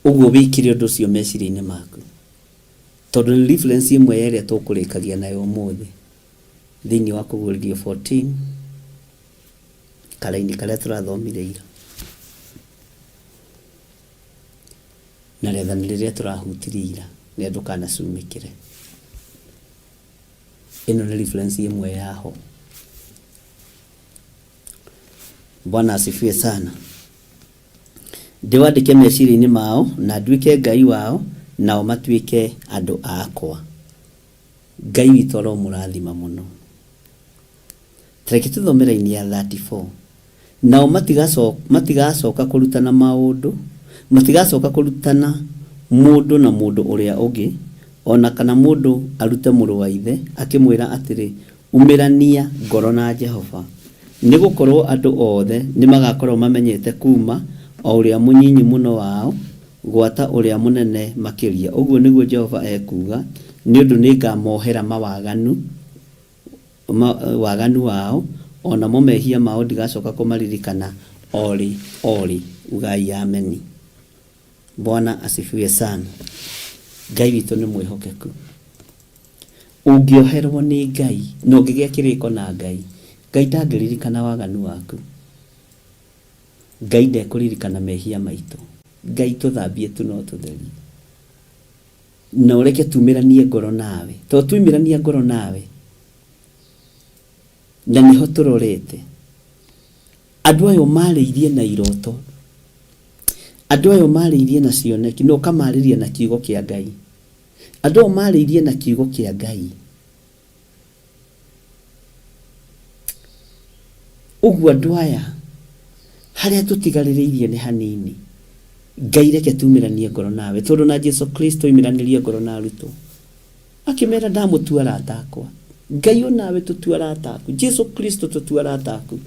Ũguo wĩkĩre ũndũ ũcio meciria-inĩ maku. Tondũ nĩ reference ĩmwe ya ĩrĩa tũkũrĩkagia nayo ũmũthĩ thĩinĩ wa Kũguũrĩrio 14 karaini karĩa tũrathomire ira. Na rĩathani rĩrĩa tũrahutirie ira rĩa ndũkanacumĩkĩre. Ĩno nĩ reference ĩmwe yaho. Bwana asifiwe sana. Ndĩwandĩke meciria-inĩ mao, na nduĩke Ngai wao, nao matuĩke andũ akwa. Ngai witũ aromũrathima mũno. Tareke tũthome raini ya 34. Nao matigacoka kũrutana maũndũ, matigacoka kũrutana mũndũ na mũndũ ũrĩa ũngĩ, o na kana mũndũ arute mũrũ wa ithe, akĩmwĩra atĩrĩ, Umĩrania ngoro na Jehova, nĩ gũkorũo andũ othe nĩmagakorũo mamenyete kuuma o ũrĩa mũnyinyi mũno wao gwata ũrĩa mũnene makĩria, ũguo nĩguo Jehova ekuuga, nĩ ũndũ nĩngamohera mawaganu waganu wao, o namo mehia mao ndigacoka kũmaririkana o rĩ o rĩ. Ugai ameni. Bwana asifiwe sana. Ngai witũ nĩ mwĩhokeku. Ũngĩoherwo nĩ Ngai na ũngĩgĩa kĩrĩko na Ngai, Ngai ndangĩririkana waganu waku. Ngai ndekũririkana mehia maitũ. Ngai tũthambie tu no tũtherie. Na ũreke tumĩranie ngoro nawe. Tondũ tuimĩrania ngoro nawe, na nĩho tũrorete. Andũ aya ũmarĩirie na iroto. Andũ aya ũmarĩirie na cioneki na ũkamarĩria na kiugo kĩa Ngai. Andũ aya ũmarĩirie na kiugo kĩa Ngai. Ũguo andũ aya harĩa tũtigarĩrĩirie nĩ hanini. Ngai reke tumĩranie ngoro nawe tondũ na Jesu Kristo oimĩranirie ngoro na arutwo. Akĩmera ndamũtua arata akwa. Ngai onawe tũtue arata aku. Jesu Kristo tũtue arata aku.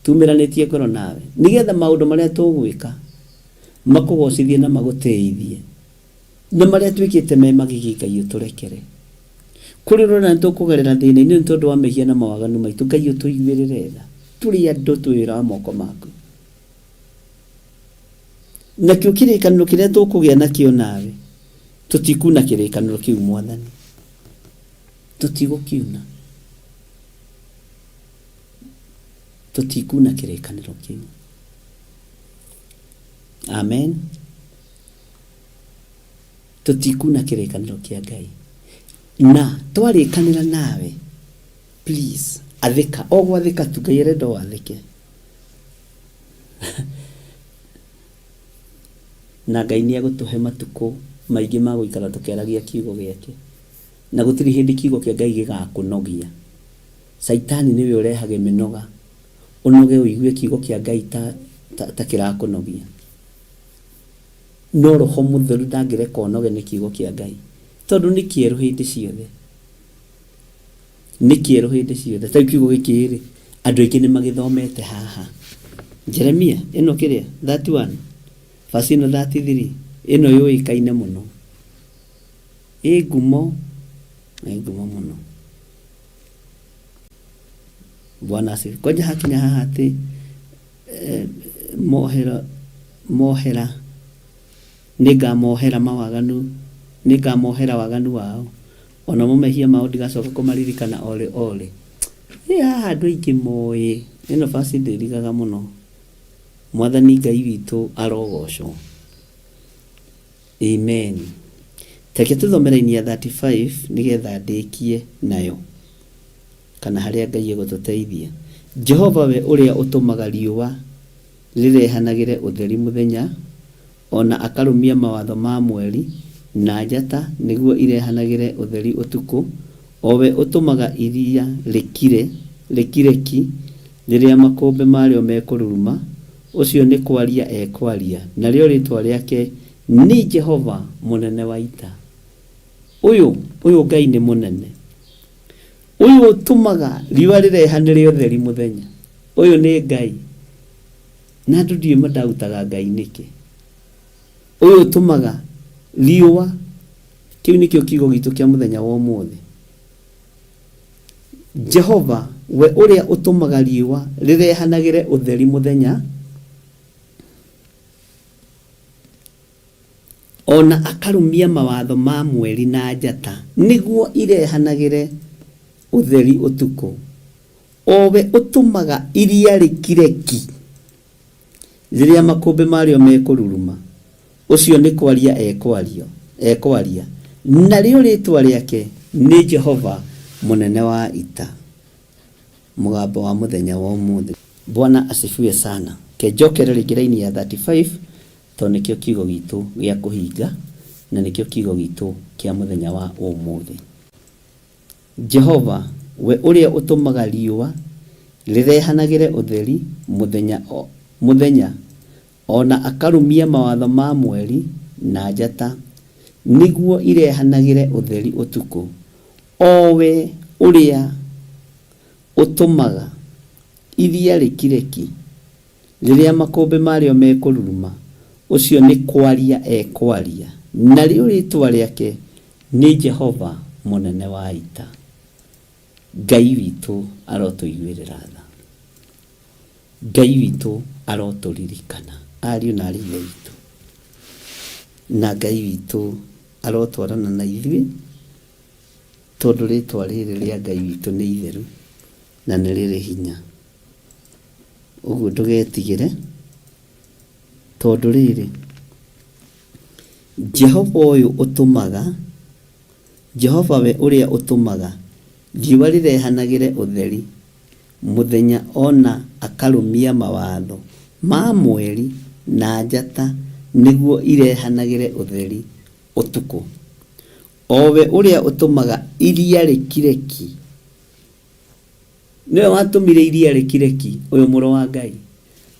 Tumĩranĩtie ngoro nawe. Nĩgetha maũndũ marĩa tũgwĩka makũgocithie na magũtĩithie. Na marĩa twĩkĩte me magigi Ngai ũtũrekere. Kũrĩ ũrona nĩ tũkũgerera thĩna-inĩ nĩ tondũ wa mehia na mawaganu maitũ Ngai ũtũiguĩrĩre tha. Tũrĩ andũ twĩ wĩra wa moko maku. Nakĩo kĩrĩkanĩro kĩrĩa tũkũgĩa nakĩo nawe tũtikuna kĩrĩkanĩro kĩu Mwathani. Tũtigũkiuna. Tũtikuna kĩrĩkanĩro kĩu. Amen. Tũtikuna kĩrĩkanĩro kĩa Ngai. Na twarĩkanĩra nawe, please, athĩka. O gwathĩka tu, Ngai arenda wathĩke. Na Ngai nĩ egũtũhe matukũ maingĩ ma gũikara tũkĩaragia kiugo gĩake. Na gũtirĩ hĩndĩ kiugo kĩa Ngai gĩgakũnogia. Caitani nĩwe ũrehage mĩnoga. Ũnoge ũigue kiugo kĩa Ngai ta, ta, ta kĩrakũnogia. No Roho Mũtheru ndangĩreka ũnoge nĩ kiugo kĩa Ngai, tondũ nĩ kĩerũ hĩndĩ ciothe. Nĩ kĩerũ hĩndĩ ciothe. Ta rĩu kiugo gĩkĩ-rĩ, andũ aingĩ nĩ magĩthomete haha. Jeremia ĩno kĩrĩa 31 verse ĩno 33 ĩno yũĩkaine mũno. Ĩ ngumo, ĩ ngumo mũno. Bwana asifiwe. Kwanja hakinya haha atĩ eh, mohera mohera nĩngamohera mawaganu nĩngamohera waganu wao o namo mehia mao ndigacoka kũmaririkana o rĩ o rĩ. Ĩ haha andũ aingĩ moĩ ĩno verse ndĩrigaga mũno. Mwathani Ngai witũ arogocwo. Amen. Tareke tũthome raini ya 35 nĩgetha ndĩkie nayo kana harĩa Ngai egũtũteithia. Jehova we ũrĩa ũtũmaga riũa rĩrehanagĩre ũtheri mũthenya, o na akarũmia mawatho ma mweri na njata nĩguo irehanagĩre ũtheri ũtukũ, o we ũtũmaga iria rĩkire, rĩkire ki rĩrĩa makũmbĩ marĩo mekũruruma, ũcio nĩ kwaria ekwaria, narĩo rĩĩtwa rĩake nĩ Jehova Mũnene wa Ita. Ũyũ, ũyũ Ngai nĩ mũnene. Ũyũ ũtũmaga riũa rĩrehanĩre ũtheri mũthenya. Ũyũ nĩ Ngai. Na andũ ndiũĩ mandautaga Ngai nĩkĩ. Ũyũ ũtũmaga riũa, kĩu nĩkĩo kiugo gitũ kĩa mũthenya wa ũmũthĩ. Jehova, we ũrĩa ũtũmaga riũa rĩrehanagĩre ũtheri mũthenya, o na akarũmia mawatho ma mweri na njata nĩguo irehanagĩre ũtheri ũtukũ, o we ũtũmaga iria rĩkire ki rĩrĩa makũmbĩ marĩo mekũruruma, Ũcio nĩ kwaria ekwario ekwaria, narĩo rĩĩtwa rĩake nĩ Jehova mũnene wa ita. Mũgambo wa mũthenya wa ũmũthĩ. Bwana asifiwe sana. Ke njokere rĩngĩ raini ya 35 tondũ nĩkĩo kiugo gitũ gĩa kũhinga na nĩkĩo kiugo gitũ kĩa mũthenya wa ũmũthĩ. Jehova, we ũrĩa ũtũmaga riũa rĩrehanagĩre ũtheri mũthenya o mũthenya, o na akarũmia mawatho ma mweri na njata nĩguo irehanagĩre ũtheri ũtukũ, o we ũrĩa ũtũmaga iria rĩkire ki rĩrĩa makũmbĩ marĩo mekũruruma, ũcio nĩ kwaria ekwaria, narĩo rĩĩtwa rĩake nĩ Jehova mũnene wa ita. Ngai witũ arotũiguĩrĩra tha. Ngai witũ arotũririkana, ariũ na aarĩ a Ithe witũ. Na Ngai witũ arotwarana na ithuĩ, tondũ rĩtwa rĩrĩ rĩa Ngai witũ nĩ itheru na nĩ rĩrĩ hinya. Ũguo ndũgetigĩre, tondũ rĩrĩ, Jehova ũyũ ũtũmaga, Jehova we ũrĩa ũtũmaga riũa rĩrehanagĩre ũtheri mũthenya o na akarũmia mawatho ma mweri na njata nĩguo irehanagĩre ũtheri ũtukũ, o we ũrĩa ũtũmaga iria rĩkire ki, nĩwe watũmire iria rĩkire ki, ũyũ mũrũ wa Ngai,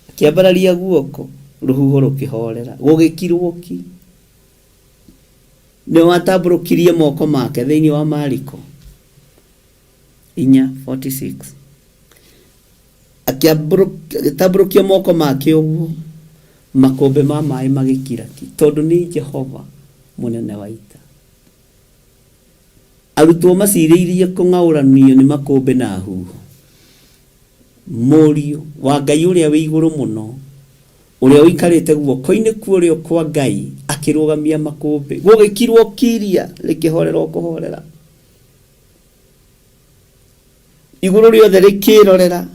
akĩambararia guoko, rũhuho rũkĩhorera, gũgĩkirwo ki. Nĩwe watambũrũkirie moko make thĩinĩ wa Mariko 4:46. Agĩtambũrũkia moko make ũguo, makũmbĩ ma maĩ magĩkira ki, tondũ nĩ Jehova mũnene wa ita. Arutwo macirĩirie kũng'aũranio nĩ makũmbĩ na huho. Mũriũ wa Ngai ũrĩa wĩ igũrũ mũno, ũrĩa ũikarĩte guoko-inĩ kwa ũrĩo kwa Ngai, akĩrũgamia makũmbĩ. Gũgĩkirwo ki iria rĩkĩhorera o kũhorera. Igũrũ rĩothe rĩkĩrorera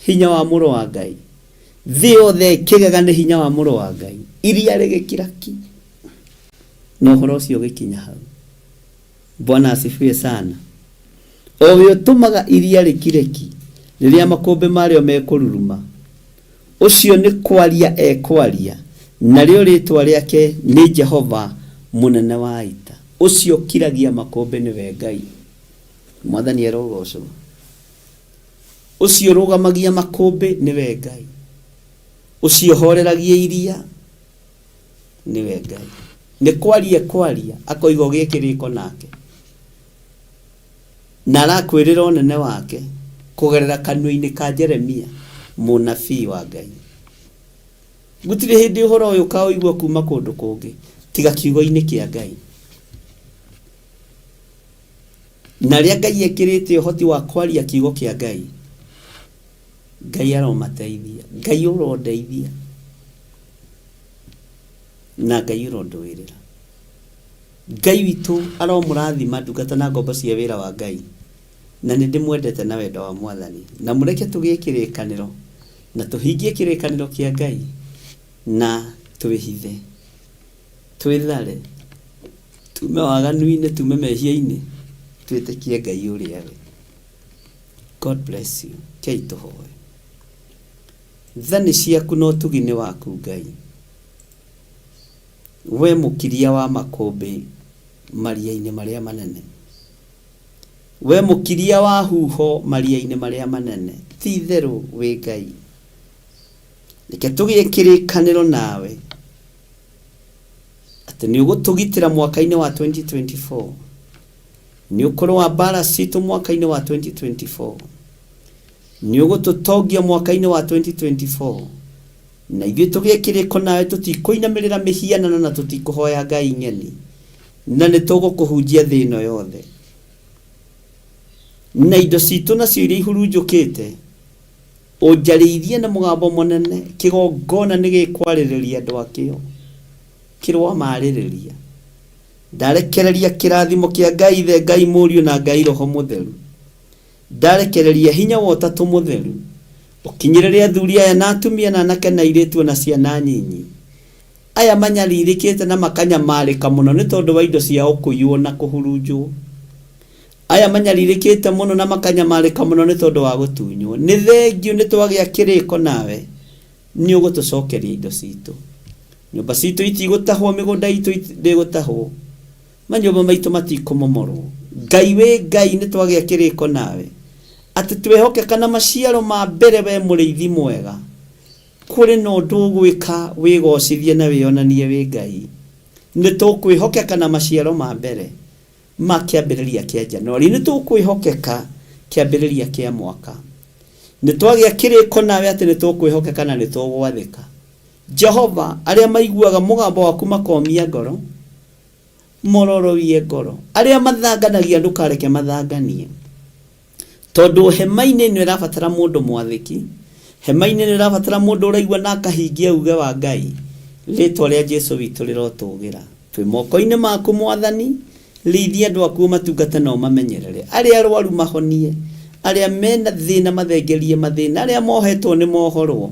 hinya wa Mũrũ wa Ngai. Thĩ yothe ĩkĩgega nĩ hinya wa Mũrũ wa Ngai. Iria rĩgĩkira ki. Na ũhoro ũcio ũgĩkinya hau. Bwana asifiwe sana. O we ũtũmaga iria rĩkire ki rĩrĩa makũmbĩ marĩo mekũruruma, ũcio nĩ kwaria ekwaria, narĩo rĩĩtwa rĩake nĩ Jehova mũnene wa ita. Ũcio ũkiragia makũmbĩ nĩwe Ngai. Mwathani arogocwo. Ũcio ũrũgamagia makũmbĩ nĩwe Ngai. Ũcio ũhoreragia iria nĩwe Ngai. Nĩ kwaria ekwaria akoiga ũgĩe kĩrĩko nake. Na arakwĩrĩra ũnene wake kũgerera kanua-inĩ ka Jeremia mũnabii wa Ngai. Gũtirĩ hĩndĩ ũhoro ũyũ ũkaũigua kuma kũndũ kũngĩ tiga kiugo-inĩ kĩa Ngai. Na arĩa Ngai ekĩrĩte ũhoti wa kwaria kiugo kĩa Ngai, Ngai aromateithia, Ngai ũrondeithia na Ngai ũrondũĩrĩra. Ngai witũ aromũrathima ndungata na ngombo cia wĩra wa Ngai, na nĩ ndĩmwendete na wendo wa Mwathani. Na mũreke tũgĩe kĩrĩkanĩro na tũhingie kĩrĩkanĩro kĩa Ngai na twĩhithe, twĩthare, tume waganu-inĩ, tume mehia-inĩ, twĩtĩkie Ngai ũrĩa we. God bless you. Kei tũhoe. Tha nĩ ciaku na ũtugi nĩ waku Ngai. We mũkiria wa makũmbĩ maria-inĩ marĩa manene. We mũkiria wa huho maria-inĩ marĩa manene. Ti itherũ wĩ Ngai. Reke tũgĩe kĩrĩkanĩro nawe atĩ nĩ ũgũtũgitĩra mwaka-inĩ wa 2024. Nĩ ũkũrũa mbara citũ mwaka-inĩ wa 2024. Nĩ ũgũtũtongia mwaka-inĩ wa 2024. Na ithuĩ tũgĩe kĩrĩko nawe tũtikũinamĩrĩra mĩhianano na tũtikũhoya ngai ng'eni. Na nĩ tũgũkũhunjia thĩ ĩno yothe. Na indo citũ nacio iria ihurunjũkĩte, ũnjarĩirie na mũgambo mũnene, kĩgongona nĩ gĩkwarĩrĩria andũ akĩo. Kĩroamarĩrĩria. Ndarekereria kĩrathimo kĩa Ngai Ithe, Ngai Mũriũ na Ngai Roho Mũtheru. Ndarekereria hinya wa Ũtatũ Mũtheru ũkinyĩrĩre athuri aya na atumia na anake na airĩtu o na ciana nyinyi. Aya manyarirĩkĩte na makanyamarĩka mũno nĩ tondũ wa indo ciao kũiywo na kũhurunjwo. Aya manyarirĩkĩte mũno na makanyamarĩka mũno nĩ tondũ wa gũtunywo. Nĩ thengiũ nĩ twagĩa kĩrĩko nawe, nĩ ũgũtũcokeria indo citũ. Nyũmba citũ itigũtahwo, mĩgũnda itũ ndĩgũtahwo, manyũmba maitũ matikũmomorwo. Ngai wĩ Ngai, nĩ twagĩa kĩrĩko nawe atĩ twĩhokeka na maciaro ma mbere, we mũrĩithi mwega. Kũrĩ na ũndũ ũgwĩka wĩgocithie na wĩonanie wĩ Ngai. Nĩ tũkwĩhokeka na maciaro ma mbere ma kĩambĩrĩria kĩa Januari, nĩ tũkwĩhokeka kĩambĩrĩria kĩa mwaka. Nĩ twagĩa kĩrĩko nawe atĩ nĩ tũkwĩhokeka na nĩ tũgwathĩka. Jehova, arĩa maiguaga mũgambo waku makomia ngoro, mororoie ngoro. Arĩa mathanganagia ndũkareke mathanganie, tondũ hema-inĩ ĩno ĩrabatara mũndũ mwathĩki, hema-inĩ ĩno ĩrabatara mũndũ ũraigua na akahingia uge wa Ngai. Rĩtwa rĩa Jesu witũ rĩrotũgĩra. Twĩ moko-inĩ maku Mwathani, rĩithia andũ aku ũmatungate na ũmamenyerere. Arĩa arwaru mahonie, arĩa mena thĩna mathengerie mathĩna, arĩa mohetwo nĩ mohorwo,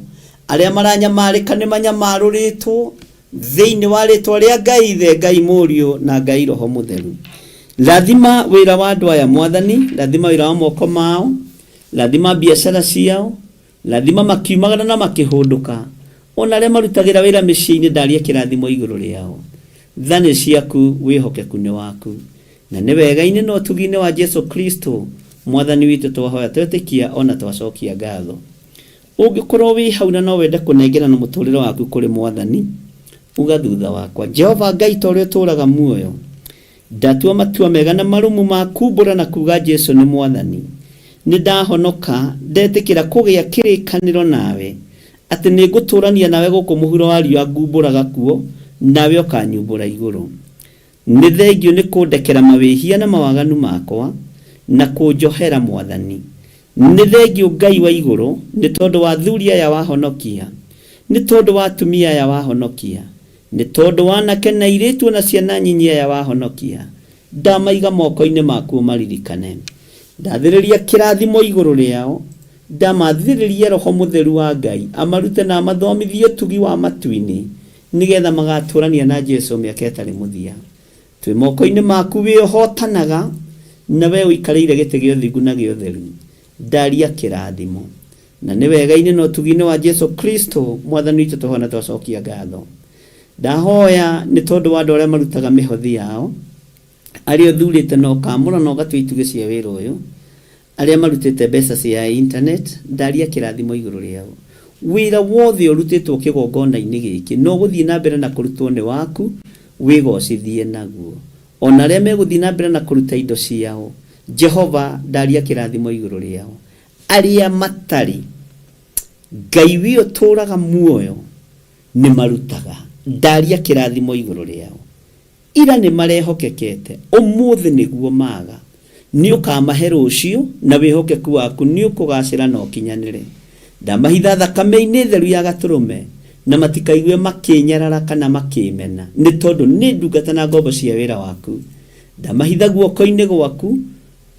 arĩa maranyamarĩka nĩ manyamarũrĩtwo, thĩinĩ wa rĩtwa rĩa Ngai Ithe, Ngai Mũriũ na Ngai Roho Mũtheru. Rathima wĩra wa andũ aya Mwathani, rathima wĩra wa moko mao, rathima biacara ciao, rathima makiumagara na makĩhũndũka, ona arĩa marutagĩra wĩra mĩciĩ-inĩ ndaria kĩrathimo igũrũ rĩao. Tha nĩ ciaku, wĩhokeku nĩ waku, na nĩ wega-inĩ na ũtugi-inĩ wa Jesu Kristo Mwathani witũ twahoya twetĩkia ona twacokia ngatho. Ũngĩkorwo wĩ hau na no wende kũnengerana mũtũrĩre waku kũrĩ Mwathani, uga thutha wakwa: Jehova Ngai, ta ũrĩa ũtũũraga muoyo, ndatua matua mega na marũmu ma kumbũra na kuga Jesu nĩ Mwathani. Nĩ ndahonoka, ndetĩkĩra kũgĩa kĩrĩkanĩro nawe atĩ nĩ ngũtũrania nawe gũkũ mũhuro wa riũa, ngumbũraga kuo nawe ũkanyumbũra igũrũ. Nĩ thengiũ nĩ kũndekera mawĩhia na mawaganu makwa na kũnjohera Mwathani. Nĩ thengiũ Ngai wa igũrũ nĩ tondũ wa athuri aya wahonokia, nĩ tondũ wa atumia aya wahonokia, nĩ tondũ wa anake na airĩtu na ciana nyinyi aya wahonokia. Ndamaiga moko-inĩ maku ũmaririkane. Ndathĩrĩria kĩrathimo igũrũ rĩao, ndamathĩrĩria Roho Mũtheru wa Ngai amarute na amathomithie ũtugi wa matu-inĩ, nĩgetha magatũrania na Jesu mĩaka ĩtarĩ mũthia. Twĩ moko-inĩ maku, wĩ ũhotanaga na we ũikarĩire gĩtĩ gĩa ũthingu na gĩa ũtheru. Ndaria kĩrathimo na nĩ wega-inĩ na ũtugi-inĩ wa Jesu Kristo Mwathani witũ twahoya na twacokia ngatho. Ndahoya nĩ tondũ wa andũ arĩa marutaga mĩhothi yao, arĩa ũthurĩte na ũkamũra na ũgatua itugĩ cia wĩra ũyũ, arĩa marutĩte mbeca cia internet, ndaria kĩrathimo igũrũ rĩao. Wĩra wothe ũrutĩtwo kĩgongona-inĩ gĩkĩ no gũthiĩ na mbere na kũrutwo nĩ waku, wĩgocithie naguo. Ona arĩa megũthiĩ na mbere na kũruta indo ciao, Jehova, ndaria kĩrathimo igũrũ rĩao. Arĩa matarĩ, Ngai wĩ ũtũũraga muoyo nĩ marutaga, ndaria kĩrathimo igũrũ rĩao. Ira nĩ marehokekete, ũmũthĩ nĩguo maga. Nĩ ũkamahe rũciũ na wĩhokeku waku nĩ ũkũgacĩra na ũkinyanĩre. Ndamahitha thakame-inĩ theru ya gatũrũme na matikaigue makĩnyarara kana makĩmena, nĩ tondũ nĩ ndungata na ngombo cia wĩra waku. Ndamahitha guoko-inĩ gwaku,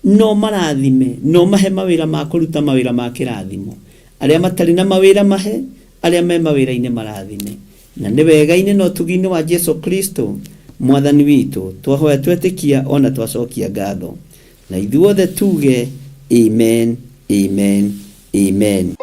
no marathime, no mahe mawĩra ma kũruta mawĩra ma kĩrathimo. Arĩa matarĩ na mawĩra mahe, arĩa me mawĩra-inĩ marathime. Na nĩ wega-inĩ na ũtugi-inĩ wa Jesu Kristo Mwathani witũ twahoya twetĩkia ona twacokia ngatho. Na ithuothe tuge amen, amen, amen.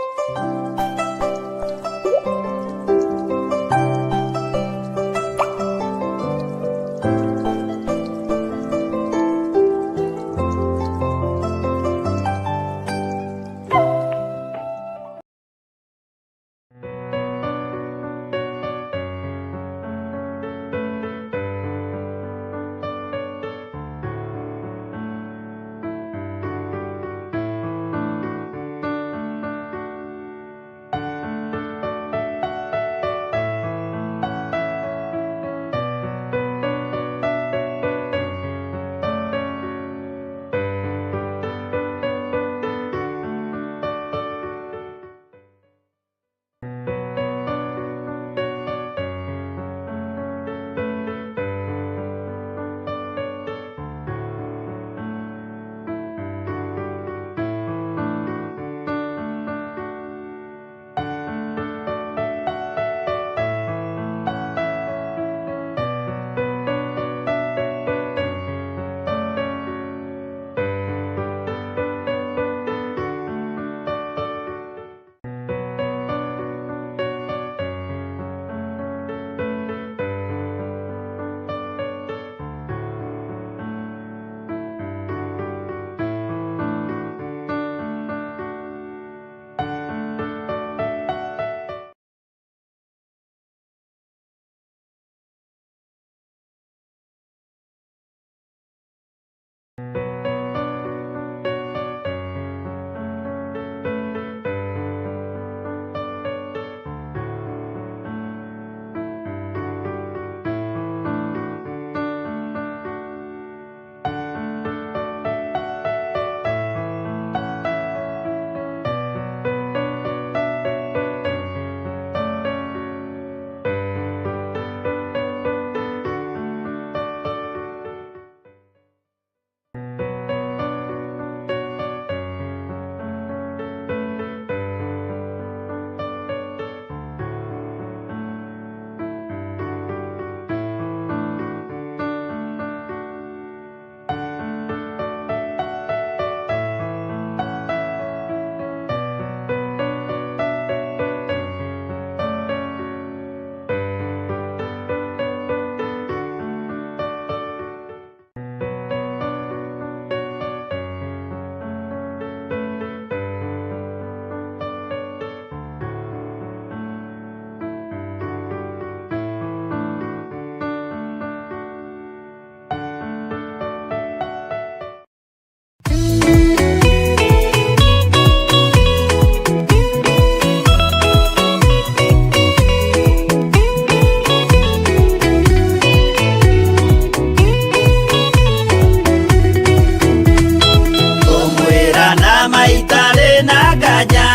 nganja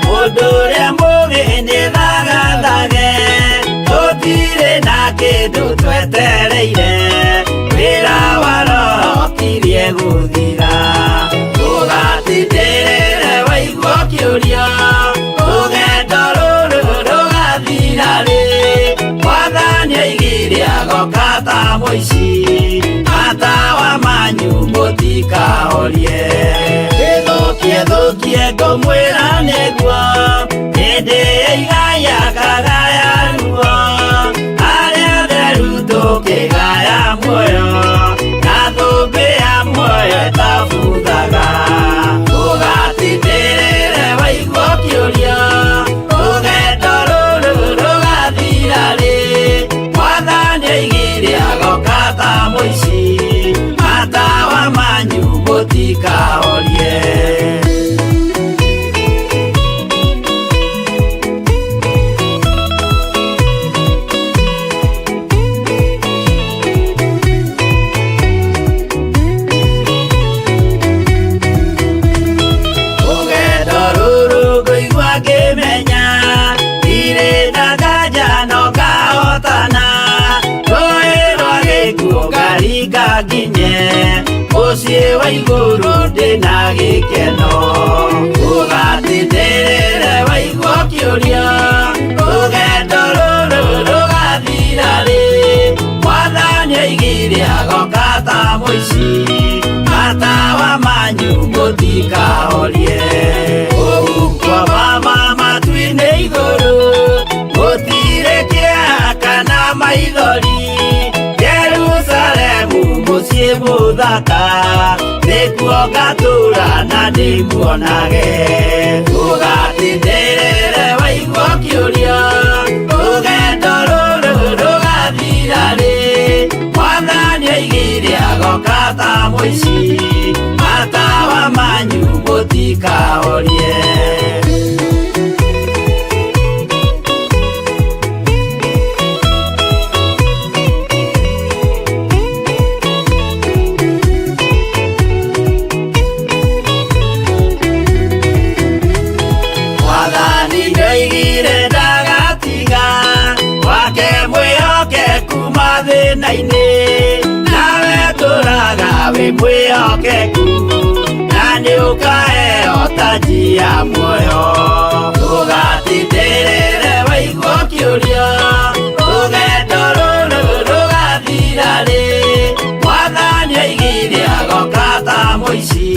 mũndũ ũrĩa mũgĩ nĩ thagathage tũtirĩ na kĩndũ twetereire wĩra wa roho kirie gũthira ũgatindĩrĩre waigua kĩũria rũgendo rũrũ rũgathira rĩ mwathani aigire agoka ta mũici matawa manyu mũtikahorie ĩthũkie thũkie ngũmwĩra nĩguo hĩndĩ ĩigaya kagaya ruo arĩa atheru tũkĩgaya muoyo na thũmbĩ ya muoyo ĩtabuthaga ũgatindĩrĩre waigua kĩũria rũgendo rũrũ rũgathira rĩ mwathani aigire agoka ta mũici matawa manyu mũtikahorie. Rũgendo rũrũ ngũigua ngĩmenya ndirĩ na nganja no ngahotana rũĩ rwa gĩkuũ ngaringa nginye mũciĩ wa igũrũ ndĩna gĩkeno ũgatindĩrĩre waigua kĩũria rũgendo rũrũ rũgathira rĩ mwathani aigire agoka ta mũici matawa manyu mũtikahorie ũguo mama matu-inĩ igũrũ gũtirĩ kĩeha kana maithori Jerusalemu mũciĩ mũthaka nĩkuo ngatũũra na ndĩmuonage ũgatindĩrĩre waigua kĩũria rũgendo rũrũ rũgathira rĩ mwathani aigire agoka ta mũici matawa manyu mũtikahorie. Mwathani nĩoigire ndagatiga wake mwĩhokeku mathĩna-inĩ nawe tũraga wĩ mwĩhokeku na nĩũkaheo taji ya muoyo ũgatindĩrĩre waigua kĩũria rũgendo rũrũ rũgathira rĩ mwathani aigire agoka ta mũici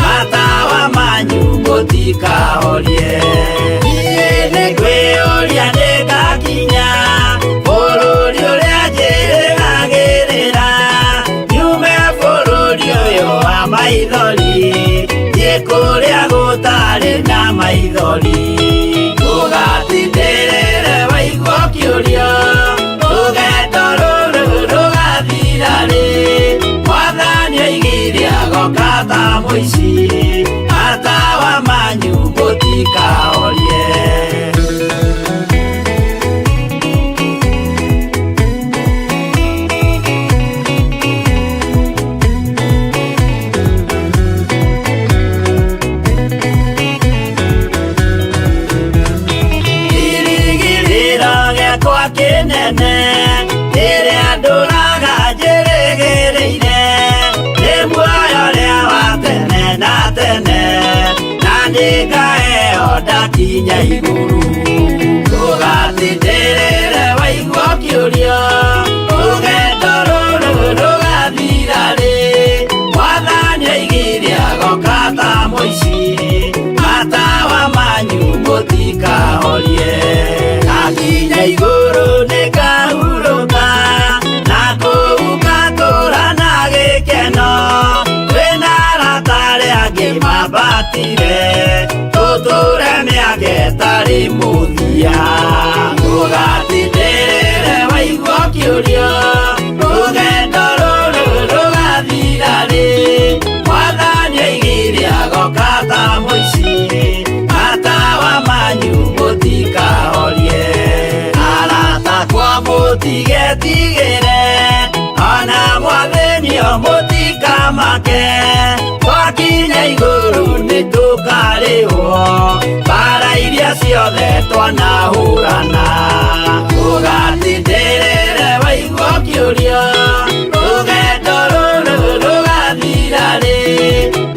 matawa manyu mũtikahorie niĩ nĩngwĩyũria nĩngakinya bũrũri ũrĩa njĩrĩgagĩrĩra nyume bũrũri ũyũ wa maithori thiĩ kũrĩa gũtarĩ na maithori ũgatindĩrĩre waigua kĩũria rũgendo rũrũ rũgathira rĩ mwathani aigire agoka ta mũici matawa manyu mũtikahorie. Kĩrĩgĩrĩro gĩakwa kĩnene rĩrĩa ndũraga njĩrĩgĩrĩire nĩ muoyo ũrĩa wa tene na tene na nĩngaheo ndakinya igũrũ ũgatindĩrĩre waigua kĩũria rũgendo rũrũ rũgathira rĩ mwathani aigire agoka ta mũici matawa manyu mũtikahorie ndakinya igũrũ nĩngahurũka na kũu ngatũũra na gĩkeno twĩna arata arĩa angĩ mambatire tũtũũre mĩaka ĩtarĩ mũthia ũgatindĩrĩre waigua kĩũria rũgendo rũrũ rũgathira rĩ mwathani aigire agoka ta mũici matawa manyu mũtikahorie arata kwa mũtigetigĩre ona mwathĩnio mũtikamake twakinya igũrũ nĩtũkarĩhwo ciothe twanahũrana ũgatindĩrĩre waigua ũkĩũria rũgendo rũrũ rũgathira rĩ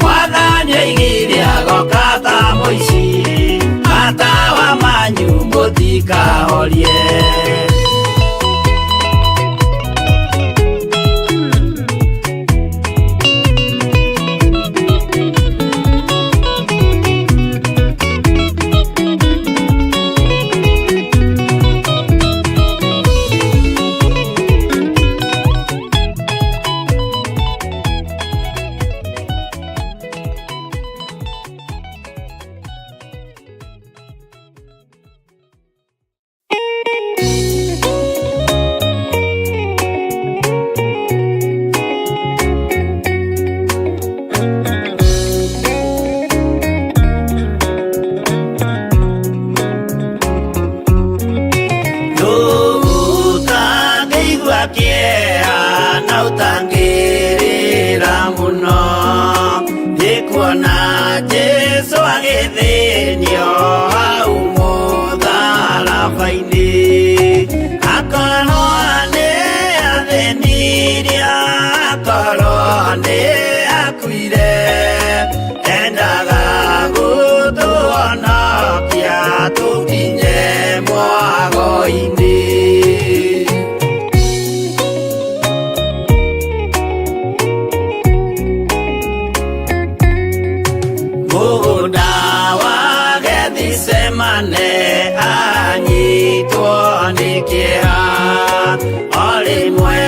mwathani oigire agoka ta mũici matawa manyu mũtikahorie. Utangĩigua kĩeha na ũtangĩrĩra mũno nĩ kuona Jesũ agĩthĩnio hau mũtharaba-inĩ akorwo nĩ athĩnirie akorwo nĩ akuire endaga gũtũhonokia tũkinye mwago-inĩ. Mũgũnda wa Gethisemane anyitwo nĩ kĩeha o rĩmwe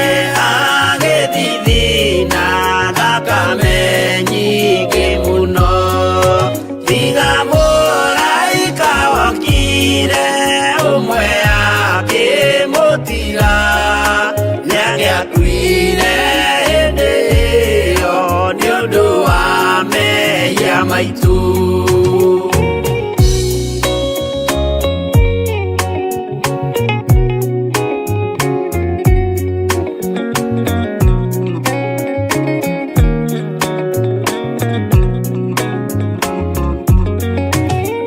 agĩthithina thakame nyingĩ mũno tiga mũraika wokire ũmwe akĩmũtiga nĩangĩakuire hĩndĩ ĩyo nĩ ũndũ wa mehia maitũ.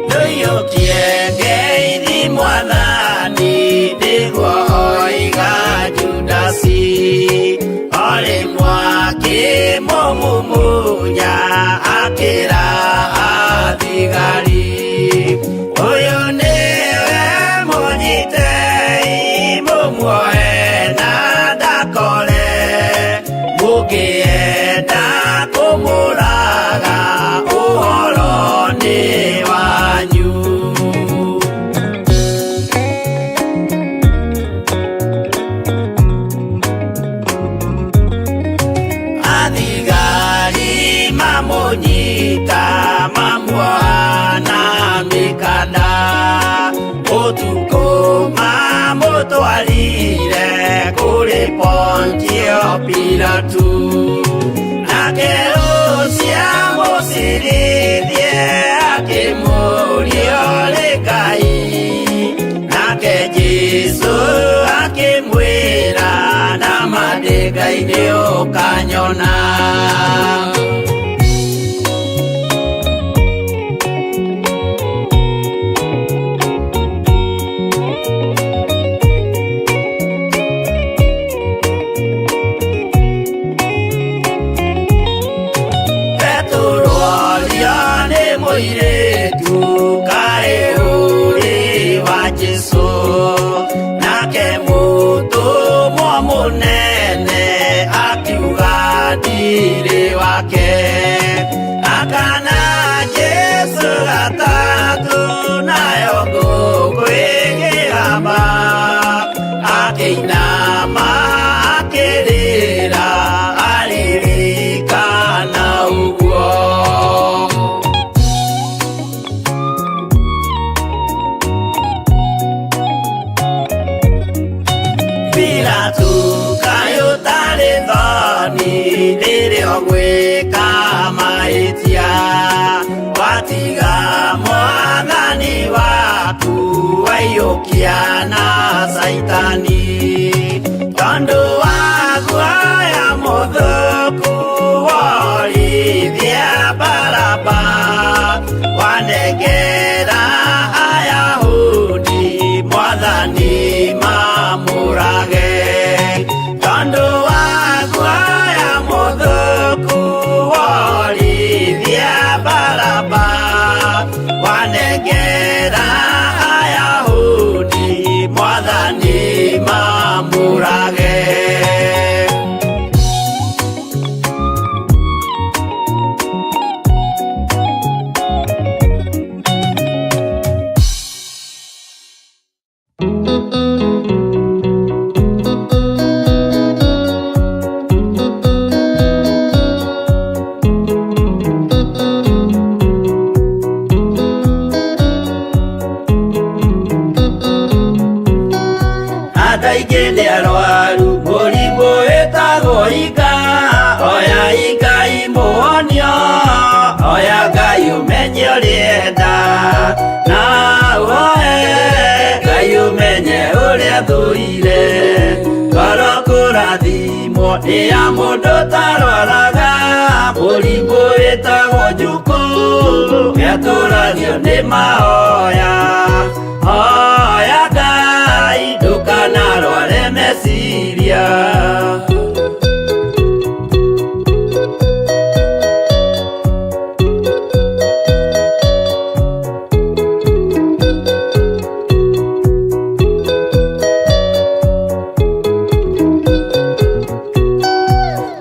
Ndũiyũkie ngeithi mwathani nĩguo oiga Judasi o rĩmwe akĩmũmumunya akĩra athigari ũyũ nĩwe mũnyitei mũmuoe na ndakore mũngĩenda kũmũraga ũhoro nĩ wanyu. Athigari mamũnyita mamuoha na mĩkanda ũtukũ mamũtwarire kũrĩ Pontio Pilatu nake Lucia mũcirithie akĩmũũria ũrĩ Ngai nake Jesũ akĩmwĩra nama ndĩ Ngai nĩũkanyona. Petero orio nĩ mũirĩtu kaĩ ũrĩ wa Jesũ nake mũtũmwo mũnene akiuga ndirĩ wake akana Jesũ gatatũ nayo ngũkũ ĩkĩgamba akĩinama akĩrĩra aririkana ũguo. Pilatu kaĩ ũtarĩ thoni rĩrĩa ũgwĩka mahĩtia watiga mwathani waku waiyũkia na Caitani tondũ wa guoya mũthũku worithia Baraba wanengera Ayahudi. Ũmenye ũrĩa enda na ũhoe Ngai ũmenye ũrĩa thũire ngoro kũrathimwo nĩ ya mũndũ tarwaraga mũrimũ wĩtagwo njukũ nĩatũragio nĩ mahoya hoya Ngai ndũkanarware meciria.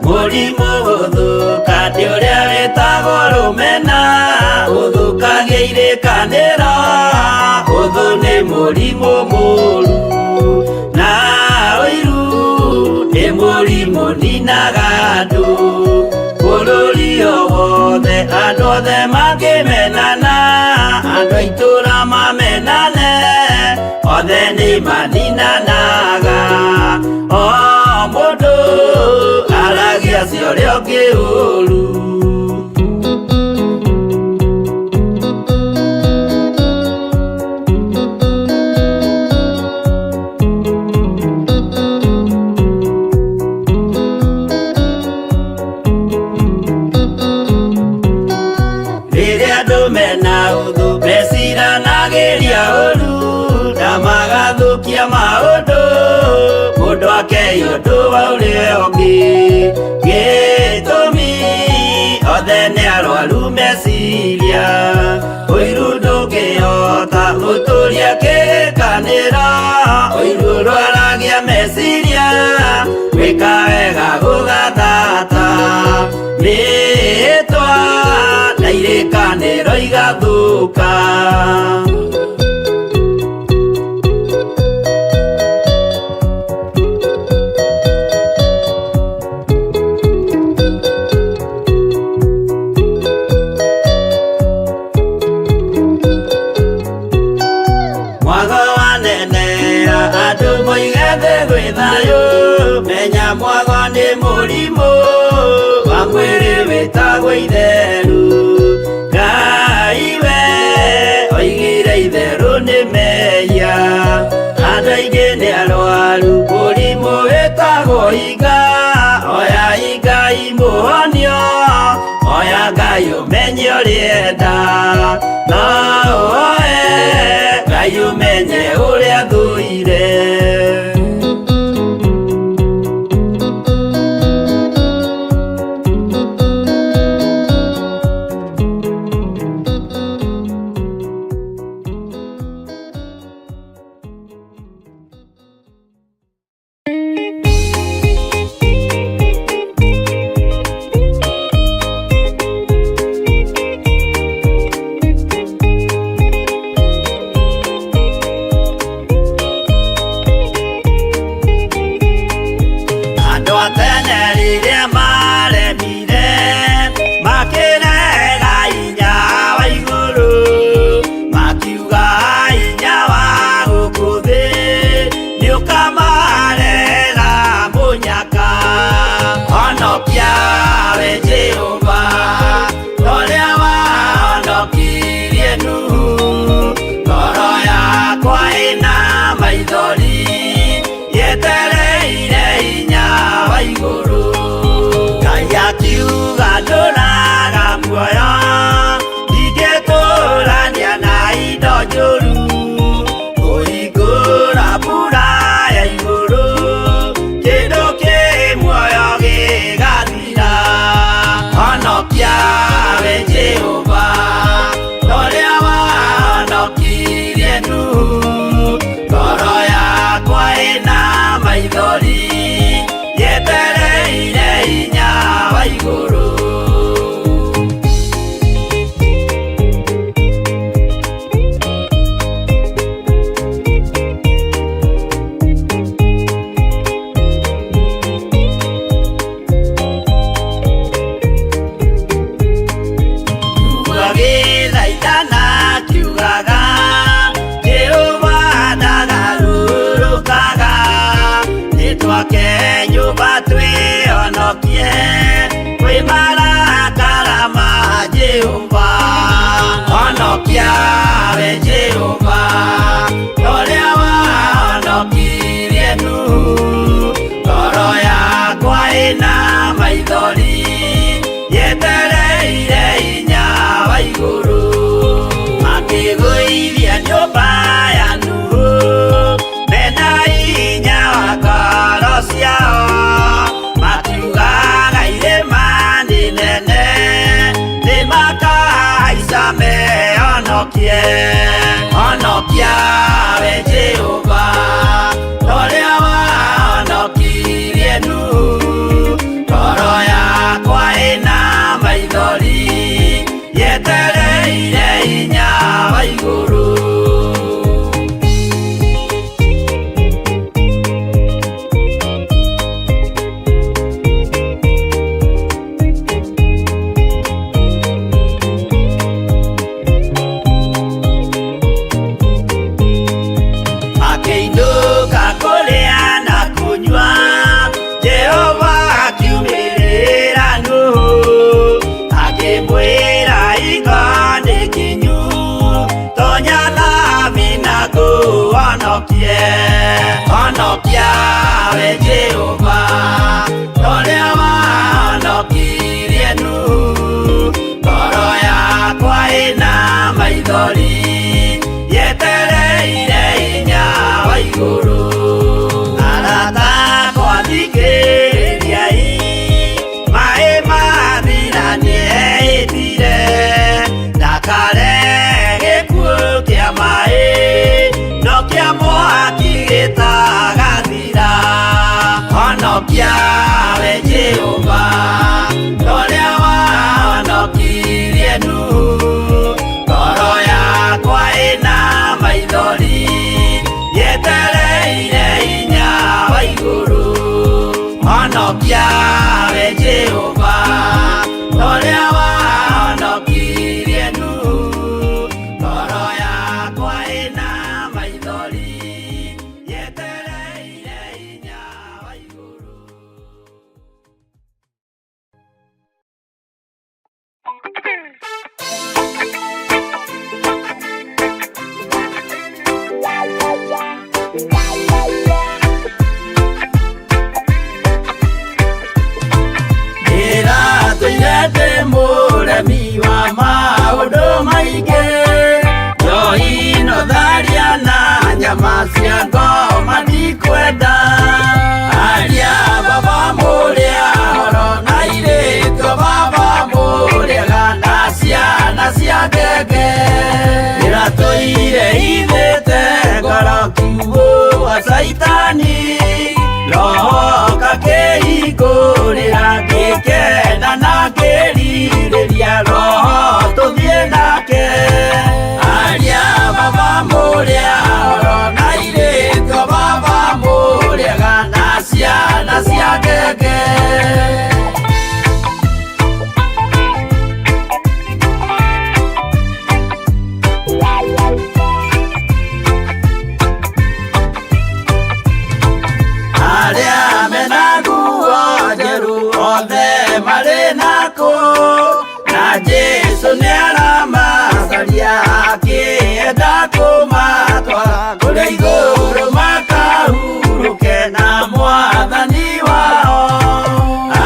Mũrimũ gũthũka nĩ ũrĩa wĩtagwo rũmena ũthũkagia irĩkanĩro ũthũ nĩ mũrimũ mũru na ũiru nĩ mũrimũ ninaga andũ bũrũri o wothe andũ othe mangĩmenana andũ a itũũra mamenane othe nĩ maninanaga o mũndũ aragia cia ũrĩa ũngĩ ũru. Rĩrĩa andũ mena ũthũ meciranagĩria ũru na magathũkia maũndũ mũndũ akei ũndũ wa ũrĩa ũngĩ gĩtũmi othe nĩ arwaru meciria ũiru ndũngĩhota gũtũria kĩrĩkanĩro ũiru ũrwaragia meciria gwĩka wega gũgathata mĩĩtwa na irĩkanĩro igathũka. Mwago wanenera andũ moige thĩ gwĩ thayũ menya mwago nĩ mũrimũ wa mwĩrĩ wĩtagwo itheru Ngai we oigire itherũ nĩ mehia andũ aingĩ nĩ arwaru mũrimũ wĩtagwo iga oya Ngai mũhonio oya Ngai ũmenye ũrĩa enda no ũhoe Ngai ũmenye ũrĩa thũire. Andũ a tene rĩrĩa maremire makĩrega hinya wa igũrũ makiuga hinya wa gũkũ thĩ nĩũkamarehera mũnyaka honokia we Jehova torĩa wahonokirie Nuhu ngoro yakwa ĩna maithori yetereire hinya wa igũrũ Ngai akiuga ndũraga muoyo ndingĩtũrania na indo njũru kũhingũra mbura ya igũrũ kĩndũ kĩ muoyo gĩgathira honokia we Jehova torĩa wahonokirie Nuhu ngoro yakwa ĩna maithori yetereire hinya wa igũrũ. Agĩthaithana akiugaga Jehova ndagarũrũkaga nĩtwake nyũmba twĩhonokie kwĩ marakara ma Jehova. Honokie, honokia we Jehova, toria wahonokirie Nuhu. Ngoro yakwa ĩna maithori, yetereire hinya wa igũrũ. Akĩinũka kũrĩa na kũnyua, Jehova akiumĩrĩra Nuhu, akĩmwĩra iko nĩ kinyu, tonya thabina ngũhonokie. Honokia we Jehova, torĩa wahonokirie Nuhu. Ngoro yakwa ĩna maithori, yetereire hinya wa igũrũ. Arata akwa thikĩrĩriai, maĩ mathira nĩehĩtire, ndakare gĩkuũ kĩa maĩ, no kĩa mwaki gĩtagathira. Honokia we Jehova, torĩa wahonokirie Nuhu. Ngoro yakwa ĩna maithori, yetereire hinya wa igũrũ. Honokia we Jehova, torĩa wahonokirie Nuhu. Ngoro yakwa ĩna maithori, yetereire hinya wa igũrũ. Ndĩratũire ndĩ mũremi wa maũndũ maingĩ, njohi no tharia na nyama cia ngoma ndikwenda. Aria baba mũrĩa horo na irĩtwo baba mũrĩega na ciana cia ngenge. Ndĩratũire ithĩte ngoro kiugũ wa caitani, roho kakĩhingũrĩra ngĩkena na ngĩrirĩria roho tũthiĩ nake. Aria baba mũrĩa horo na irĩtwo baba mũrĩega na ciana cia ngenge. Arĩa mena nguo njerũ othe marĩ nakũ, na Jesũ nĩaramacaria akĩenda kũmatwara kũrĩa igũrũ makahurũke na mwathani wao.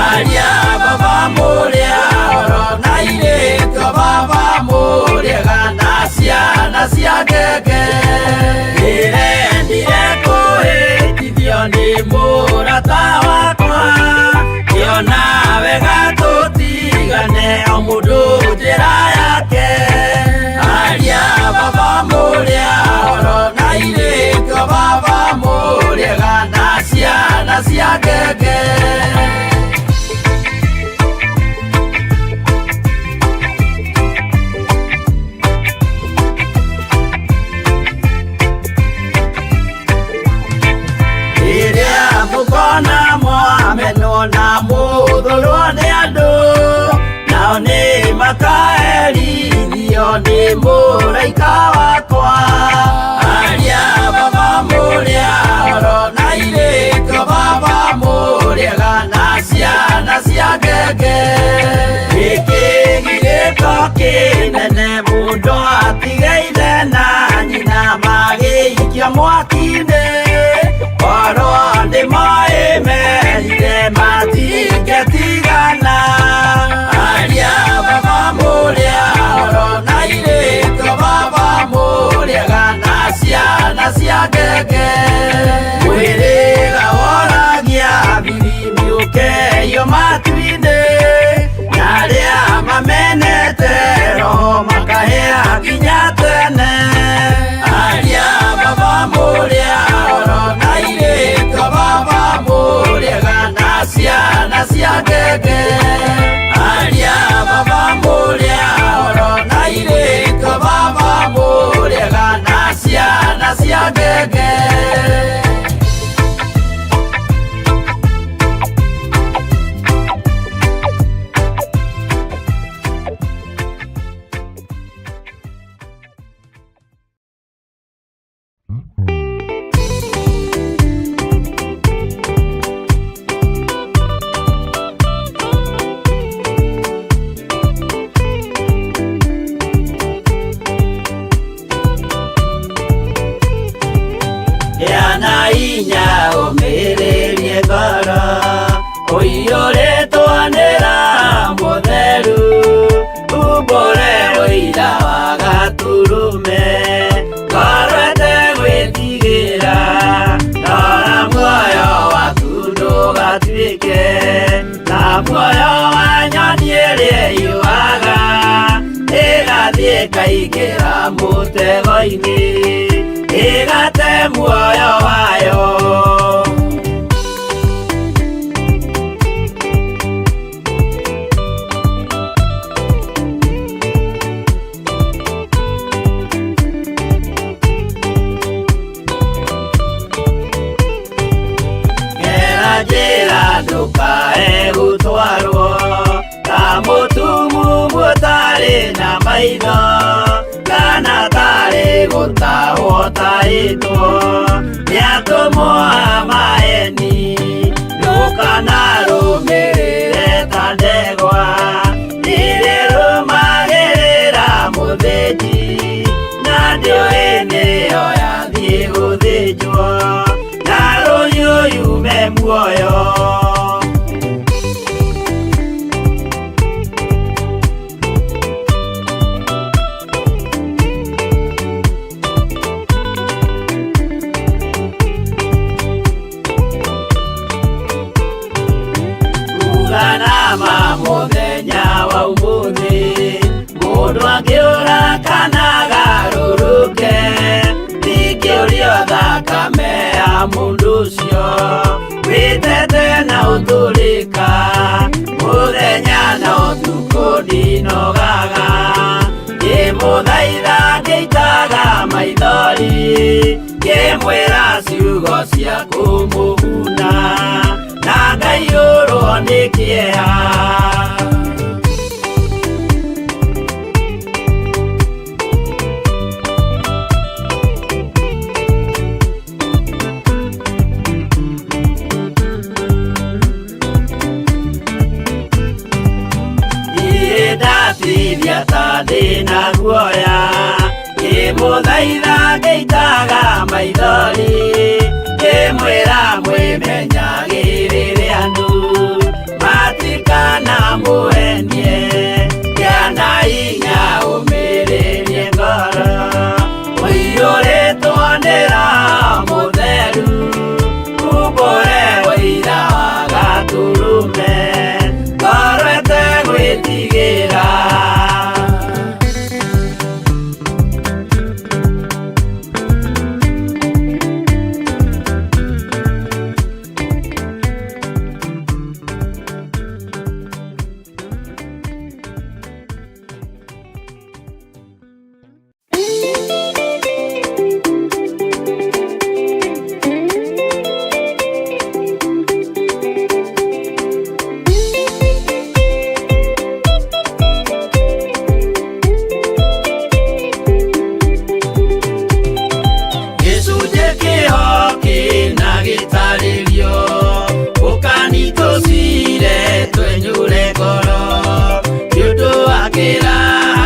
Aria baba mũrĩa horo na irĩtwo baba mũrĩega na ciana cia ngenge. Ndĩrendire kũhĩtithio nĩ mũrata wakwa, ngĩona wega tũtigane o mũndũ njĩra yake. Aria baba mũrĩa horo na irĩtwo baba mũrĩega na ciana cia ngenge. Rĩrĩa mũkona mwamenwo na mũthũrwo nĩ andũ, nao nĩ makaherithio nĩ mũraika wakwa. Aria baba mũrĩa horo na irĩtwo baba mũrĩega na ciana cia ngenge. Gĩkĩ gĩgĩko kĩnene mũndũ atige ithe na nyina magĩikio mwaki-inĩ, korwo nĩ moĩ merire matingĩtigana. Aria baba mũrĩa horo na irĩtwo baba mũrĩega na ciana cia ngenge. Mwĩrĩga woragia biribiri ũkeio matu-inĩ, na arĩa mamenete roho makahĩa nginya tene. ciana cia ngenge aria baba mũrĩa oro na irĩtwo baba mũrĩaga na ciana cia ngenge. Yana inya ũmĩrĩrie ngoro ũiyũrĩtwo nĩ Roho Mũtheru umbũre ũira wa Gatũrũme ngoro ĩtegwĩtigĩra rora muoyo waku ndũgatuĩke ta muoyo wa nyoni ĩrĩa ĩyũaga ĩgathiĩ ĩkaingĩra mũtego-inĩ ĩgate muoyo wayo. Gera njĩra ndũkae gũtwarwo ta mũtumumu ũtarĩ na maitho kana tarĩ gũtahwo tahĩtwo nĩ atũmwo a maeni ndũkanarũmĩrĩre ta ndegwa irĩrũmagĩrĩra mũthĩnji na ndĩũĩ nĩyo yathiĩ gũthĩnjwo na rũhiũ yume muoyo. Uganama mũthenya wa ũmũthĩ mũndũ angĩũra kana agarũrũke ndingĩũrio thakame ya mũndũ ũcio wĩtete na ũtũrĩka mũthenya na ũtukũ ndinogaga ngĩmũthaitha ngĩitaga maithori ngĩmwĩra ciugo cia kũmũguna na ngaiyũrwo nĩ kĩeha. Ndatithia ta ndĩna guoya ngĩmũthaitha ngĩitaga maithori ngĩmwĩra mwĩmenyagĩrĩre andũ matikanamũhenie kĩana inya ũmĩrĩrie ngoro ũiyũrĩtwo nĩ Roho Mũtheru umbũre ũira wa Gatũrũme ngoro ĩtegwĩtigĩra. Gĩcunjĩ kĩho kĩna gĩtarĩrio ũkani tũcire twenyũre ngoro nĩ ũndũ wa kĩraha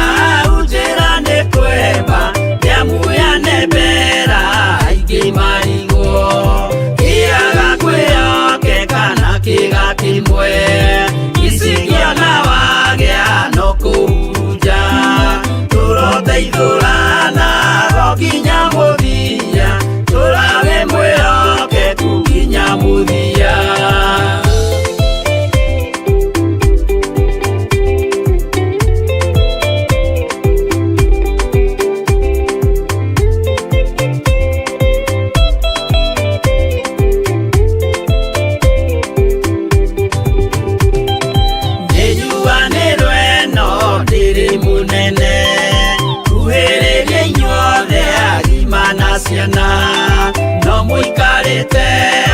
njĩra nĩ kwemba nĩamuyane mbera aingĩ marigwo kĩaga kwĩhokeka na kĩga kĩmwe icingĩona wagĩa no kũhurunja tũroteithũrana ro nginya mũthia tũrage mwĩhokeku nginya mũthia. mĩte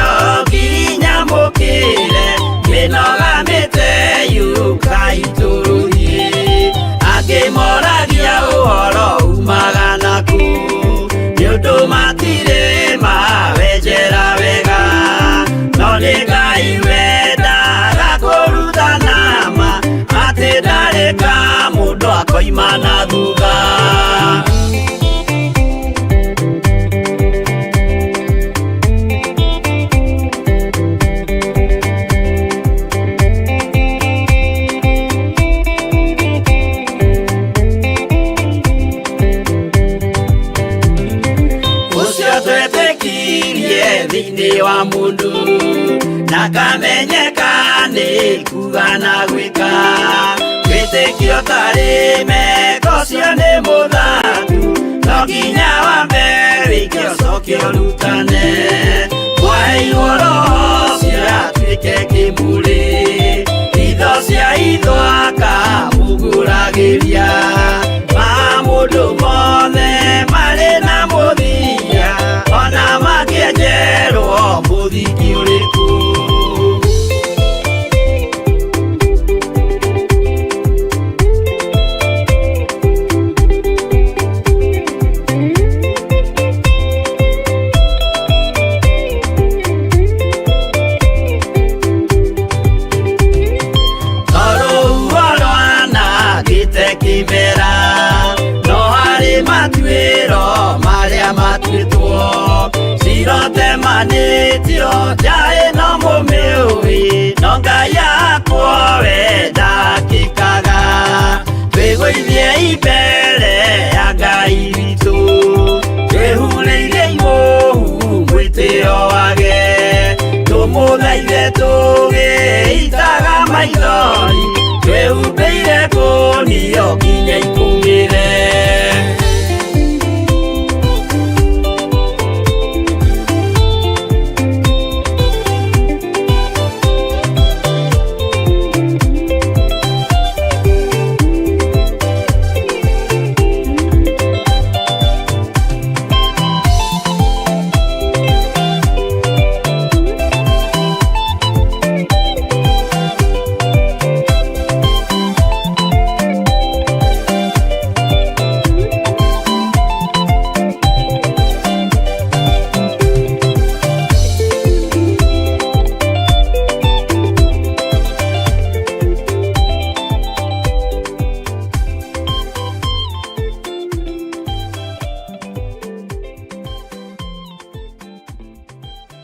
o nginya mũkĩre mĩnoga mĩte yũkai tũrũhie angĩ moragia ũhoro umaga naku nĩ ũndũ matirĩ mawenjera wega no nĩ Ngai wendaga kũrutana ma atĩ ndarĩ ka mũndũ akoima na thutha. Ũcio twetĩkirie thĩinĩ wa mũndũ na kamenyeka nĩ kuga na gwĩka wĩtĩkio tarĩ meko ũcio nĩ mũthatu no nginya wambe wĩke ũcoke ũrutane waheirwo roho ũcio atuĩke kĩmũrĩ itho cia itho akamũgũragĩria ma mũndũ mothe marĩ na mũthia ona mangĩenjerwo mũthingi ũrĩkũ. Tondũ rwanangĩte kĩmera no harĩ matuĩro marĩa matuĩtwo cirotemanĩtio nja ĩno mũmĩũĩ no Ngai akwo we ndakĩkaga twĩgũithie mbere ya Ngai witũ twĩhurĩire imũhu mwĩtĩo wage tũmũthaithe tũgĩitaga maithori twĩhumbĩire kũnio nginya.